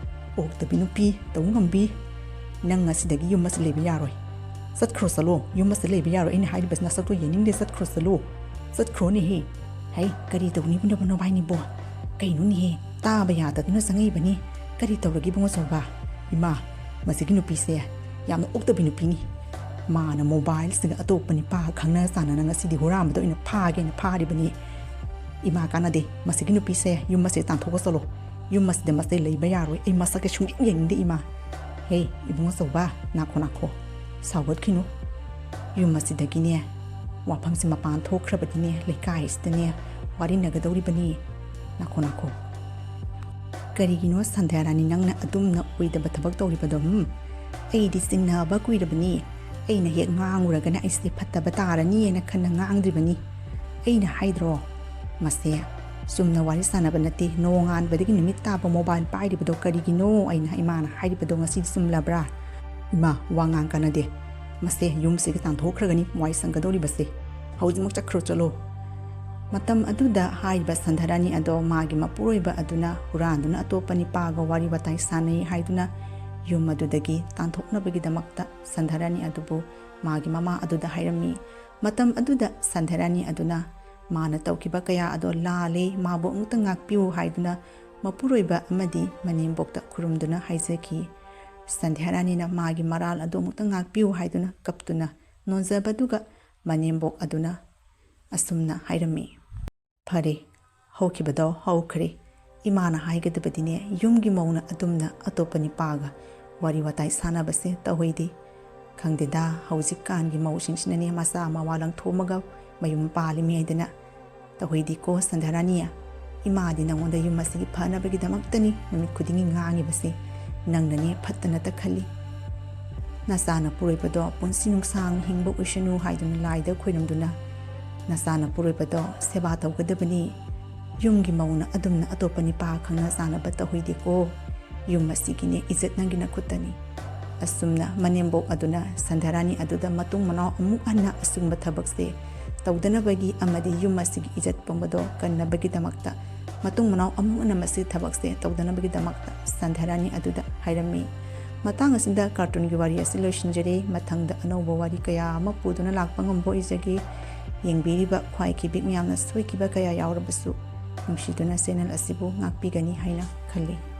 ꯑꯣꯛꯇꯕꯤ ꯅꯨꯄꯤ, ꯇꯧ ꯉꯝꯕꯤ, ꯅꯪ ꯉꯁꯤꯗꯒꯤ ꯌꯨꯝ ꯑꯁꯤꯗ ꯂꯩꯕ ꯌꯥꯔꯣꯏ꯫ ꯆꯠꯈ꯭ꯔꯣ ꯆꯠꯂꯣ, ꯌꯨꯝ ꯑꯁꯤꯗ ꯂꯩꯕ ꯌꯥꯔꯣꯏ, ꯑꯩꯅ ꯍꯥꯏꯔꯤꯕꯁꯤ ꯅꯁꯛꯇꯣ ꯌꯦꯡꯅꯤꯡꯗꯦ, ꯆꯠꯈ꯭ꯔꯣ ꯆꯠꯂꯣ꯫ ꯆꯠꯈ꯭ꯔꯣꯅꯦꯍꯦ꯫ ꯍꯩ, ꯀꯔꯤ ꯇꯧꯅꯤꯡꯕꯅꯣ ꯅꯕꯥꯏꯅꯤꯕꯣ? ꯀꯩꯅꯣꯅꯦꯍꯦ, ꯇꯥꯕ ꯌꯥꯗꯗꯨꯅ ꯆꯪꯉꯛꯏꯕꯅꯤ꯫ ꯀꯔꯤ ꯇꯧꯔꯒꯦ ꯏꯕꯨꯡꯉꯣ ꯆꯧꯕ? ꯏꯃꯥ, ꯃꯁꯤꯒꯤ ꯅꯨꯄꯤꯁꯦ ꯌꯥꯝꯅ ꯑꯣꯛꯇꯕꯤ ꯅꯨꯄꯤꯅꯤ꯫ ꯃꯥꯅ ꯃꯣꯕꯥꯏꯜꯁꯤꯒ ꯑꯇꯣꯞꯄ ꯅꯨꯄꯥ ꯈꯪꯅ ꯆꯥꯟꯅꯅ ꯉꯁꯤꯗꯤ ꯍꯨꯔꯥꯟꯕꯗ ꯑꯣꯏꯅ ꯐꯥꯒꯦꯅ ꯐꯥꯔꯤꯕꯅꯤ꯫ ꯏꯃꯥ, ꯀꯥꯟꯅꯗꯦ꯫ ꯃꯁꯤꯒꯤ ꯅꯨꯄꯤꯁꯦ ꯌꯨꯝ ꯑꯁꯤꯗ ꯇꯥꯟꯊꯣꯛꯑ ꯆꯠꯂꯣ꯫ ꯌꯨꯝ ꯑꯁꯤꯗ ꯃꯁꯤ ꯂꯩꯕ ꯌꯥꯔꯣꯏ꯫ ꯑꯩ ꯃꯁꯛꯁꯦ ꯁꯨꯡꯌꯦꯡ ꯌꯦꯡꯅꯤꯡꯗꯦ ꯏꯃꯥ꯫ ꯍꯦ, ꯏꯕꯨꯡꯉꯣ ꯆꯧꯕ, ꯅꯥꯈꯣ, ꯅꯥꯈꯣ꯫ ꯁꯥꯎꯒꯠꯈꯤꯅꯨ꯫ ꯌꯨꯝ ꯑꯁꯤꯗꯒꯤꯅꯦ, ꯋꯥꯐꯝꯁꯦ ꯃꯄꯥꯟ ꯊꯣꯛꯈ꯭ꯔꯕꯗꯤꯅꯦ, ꯂꯩꯀꯥꯏ ꯑꯁꯤꯗꯅꯦ ꯋꯥꯔꯤꯅꯒꯗꯧꯔꯤꯕꯅꯤ꯫ ꯅꯥꯈꯣ, ꯅꯥꯈꯣ꯫ ꯀꯔꯤꯒꯤꯅꯣ ꯁꯟꯙ꯭ꯌꯥꯔꯥꯅꯤ ꯅꯪꯅ ꯑꯗꯨꯝꯅ ꯑꯣꯏꯗꯕ ꯊꯕꯛ ꯇꯧꯔꯤꯕꯗꯣ? ꯎꯝ? ꯑꯩꯗꯤ ꯆꯤꯡꯅꯕ ꯀꯨꯏꯔꯕꯅꯤ꯫ ꯑꯩꯅ ꯍꯦꯛ ꯉꯥꯡꯉꯨꯔꯒꯅ ꯑꯩꯁꯦ ꯐꯠꯇꯕ ꯇꯥꯔꯅꯤꯅ ꯈꯟꯅ ꯉꯥꯡꯗ꯭ꯔꯤꯕꯅꯤ꯫ ꯑꯩꯅ ꯍꯥꯏꯗ꯭ꯔꯣ? ꯃꯁꯦ ꯆꯨꯝꯅ ꯋꯥꯔꯤ ꯁꯥꯟꯅꯕ ꯅꯠꯇꯦ꯫ ꯅꯣꯡꯉꯥꯟꯕꯗꯒꯤ ꯅꯨꯃꯤꯠ ꯇꯥꯕ ꯃꯣꯕꯥꯏꯜ ꯄꯥꯏꯔꯤꯕꯗꯣ ꯀꯔꯤꯒꯤꯅꯣ? ꯑꯩꯅ ꯏꯃꯥꯅ ꯍꯥꯏꯔꯤꯕꯗꯣ ꯉꯁꯤꯗꯤ ꯆꯨꯝꯂꯕ꯭ꯔꯥ? ꯏꯃꯥ, ꯋꯥ ꯉꯥꯡ ꯀꯥꯟꯅꯗꯦ꯫ ꯃꯁꯦ ꯌꯨꯝꯁꯤꯒꯤ ꯇꯥꯟꯊꯣꯛꯈ꯭ꯔꯒꯅꯤ, ꯋꯥꯏ ꯁꯪꯒꯗꯧꯔꯤꯕꯁꯦ꯫ ꯍꯧꯖꯤꯛꯃꯛ ꯆꯠꯈ꯭ꯔꯣ ꯆꯠꯂꯣ꯫ ꯃꯇꯝ ꯑꯗꯨꯗ ꯍꯥꯏꯔꯤꯕ ꯁꯟꯙꯔꯥꯅꯤ ꯑꯗꯣ ꯃꯥꯒꯤ ꯃꯄꯨꯔꯣꯏꯕ ꯑꯗꯨꯅ ꯍꯨꯔꯥꯟꯗꯨꯅ ꯑꯇꯣꯞꯄ ꯅꯤꯄꯥꯒ ꯋꯥꯔꯤ ꯋꯥꯇꯥꯏ ꯁꯥꯟꯅꯩ ꯍꯥꯏꯗꯨꯅ ꯌꯨꯝ ꯑꯗꯨꯗꯒꯤ ꯇꯥꯟꯊꯣꯛꯅꯕꯒꯤꯗꯃꯛꯇ ꯁꯟꯙꯔꯥꯅꯤ ꯑꯗꯨꯕꯨ ꯃꯥꯒꯤ ꯃꯃꯥ ꯑꯗꯨꯗ ꯍꯥꯏꯔꯝꯃꯤ꯫ ꯃꯇꯝ ꯑꯗꯨꯗ ꯁꯟꯙꯔꯥꯅꯤ ꯑꯗꯨꯅ ꯃꯥꯅ ꯇꯧꯈꯤꯕ ꯀꯌꯥ ꯑꯗꯣ ꯂꯥꯜꯂꯦ, ꯃꯥꯕꯨ ꯑꯃꯨꯛꯇ ꯉꯥꯛꯄꯤꯌꯨ ꯍꯥꯏꯗꯨꯅ ꯃꯄꯨꯔꯣꯏꯕ ꯑꯃꯗꯤ ꯃꯅꯦꯝꯕꯣꯛꯇ ꯈꯨꯔꯨꯝꯗꯨꯅ ꯍꯥꯏꯖꯈꯤ꯫ ꯁꯟꯙ꯭ꯌꯥꯔꯥꯅꯤꯅ ꯃꯥꯒꯤ ꯃꯔꯥꯜ ꯑꯗꯨ ꯑꯃꯨꯛꯇ ꯉꯥꯛꯄꯤꯌꯨ ꯍꯥꯏꯗꯨꯅ ꯀꯞꯇꯨꯅ ꯅꯣꯟꯖꯕꯗꯨꯒ ꯃꯅꯦꯝꯕꯣꯛ ꯑꯗꯨꯅ ꯑꯁꯨꯝꯅ ꯍꯥꯏꯔꯝꯃꯤ, "ꯐꯔꯦ, ꯍꯧꯈꯤꯕꯗꯣ ꯍꯧꯈ꯭ꯔꯦ꯫ ꯏꯃꯥꯅ ꯍꯥꯏꯒꯗꯕꯗꯤꯅꯦ, ꯌꯨꯝꯒꯤ ꯃꯧꯅ ꯑꯗꯨꯝꯅ ꯑꯇꯣꯞꯄ ꯅꯤꯄꯥꯒ ꯋꯥꯔꯤ ꯋꯥꯇꯥꯏ ꯁꯥꯟꯅꯕꯁꯦ ꯇꯧꯍꯩꯗꯦ꯫ ꯈꯪꯗꯦꯗ, ꯍꯧꯖꯤꯛꯀꯥꯟꯒꯤ ꯃꯧꯁꯤꯡꯁꯤꯅꯅꯦ ꯃꯆꯥ ꯃꯋꯥ ꯂꯪꯊꯣꯛꯑꯝꯃꯒ ꯃꯌꯨꯝ ꯄꯥꯜꯂꯤꯃꯤ ꯍꯥꯏꯗꯅ ꯇꯧꯍꯩꯗꯦꯀꯣ ꯁꯟꯙ꯭ꯌꯥꯔꯥꯅꯤ꯫ ꯏꯃꯥꯗꯤ ꯅꯉꯣꯟꯗ ꯌꯨꯝ ꯑꯁꯤꯒꯤ ꯐꯅꯕꯒꯤꯗꯃꯛꯇꯅꯤ ꯅꯨꯃꯤꯠ ꯈꯨꯗꯤꯡꯒꯤ ꯉꯥꯡꯉꯤꯕꯁꯦ꯫ ꯅꯪꯅꯅꯦ ꯐꯠꯇꯅꯇ ꯈꯜꯂꯤ꯫ ꯅꯆꯥꯅ ꯄꯨꯔꯣꯏꯕꯗꯣ ꯄꯨꯟꯁꯤ ꯅꯨꯡꯁꯥꯡ ꯍꯤꯡꯕ ꯑꯣꯏꯁꯅꯨ ꯍꯥꯏꯗꯨꯅ ꯂꯥꯏꯗ ꯈꯣꯏꯔꯝꯗꯨꯅ, ꯅꯆꯥꯅ ꯄꯨꯔꯣꯏꯕꯗꯣ ꯁꯦꯕꯥ ꯇꯧꯒꯗꯕꯅꯤ, ꯌꯨꯝꯒꯤ ꯃꯧꯅ ꯑꯗꯨꯝꯅ ꯑꯇꯣꯞꯄ ꯅꯤꯄꯥ ꯈꯪꯅ ꯆꯥꯅꯕ ꯇꯧꯍꯩꯗꯦꯀꯣ, ꯌꯨꯝ ꯑꯁꯤꯒꯤꯅꯦ ꯏꯖꯠ ꯅꯪꯒꯤ ꯅꯈꯨꯠꯇꯅꯤ꯫ ꯑꯁꯨꯝꯅ ꯃꯅꯦꯝꯕꯣꯛ ꯑꯗꯨꯅ ꯁꯟꯙꯔꯥꯅꯤ ꯑꯗꯨꯗ ꯃꯇꯨꯡ ꯃꯅꯥꯎ ꯑꯃꯨꯛ ꯍꯟꯅ ꯑꯁꯤꯒꯨꯝꯕ ꯊꯕꯛꯁꯦ ꯇꯧꯗꯅꯕꯒꯤ ꯑꯃꯗꯤ ꯌꯨꯝ ꯑꯁꯤꯒꯤ ꯏꯖꯠ ꯄꯨꯝꯕꯗꯣ ꯀꯟꯅꯕꯒꯤꯗꯃꯛꯇ, ꯃꯇꯨꯡ ꯃꯅꯥꯎ ꯑꯃꯨꯛ ꯍꯟꯅ ꯃꯁꯤ ꯊꯕꯛꯁꯦ ꯇꯧꯗꯅꯕꯒꯤꯗꯃꯛꯇ ꯁꯟꯙꯔꯥꯅꯤ ꯑꯗꯨꯗ ꯍꯥꯏꯔꯝꯃꯤ꯫ ꯃꯇꯥꯡ ꯑꯁꯤꯗ ꯀꯥꯔꯇꯨꯟꯒꯤ ꯋꯥꯔꯤ ꯑꯁꯤ ꯂꯣꯏꯁꯤꯟꯖꯔꯦ꯫ ꯃꯊꯪꯗ ꯑꯅꯧꯕ ꯋꯥꯔꯤ ꯀꯌꯥ ꯑꯃ ꯄꯨꯗꯨꯅ ꯂꯥꯛꯄ ꯉꯝꯕ ꯑꯣꯏꯖꯒꯦ꯫ ꯌꯦꯡꯕꯤꯔꯤꯕ ꯈ꯭ꯋꯥꯏ ꯈꯤꯕꯤꯛ ꯃꯌꯥꯝꯅ ꯁꯣꯏꯈꯤꯕ ꯀꯌꯥ ꯌꯥꯎꯔꯕꯁꯨ ꯅꯨꯡꯁꯤꯗꯨꯅ ꯆꯦꯅꯦꯜ ꯑꯁꯤꯕꯨ ꯉꯥꯛꯄꯤꯒꯅꯤ ꯍꯥꯏꯅ ꯈꯜꯂꯤ꯫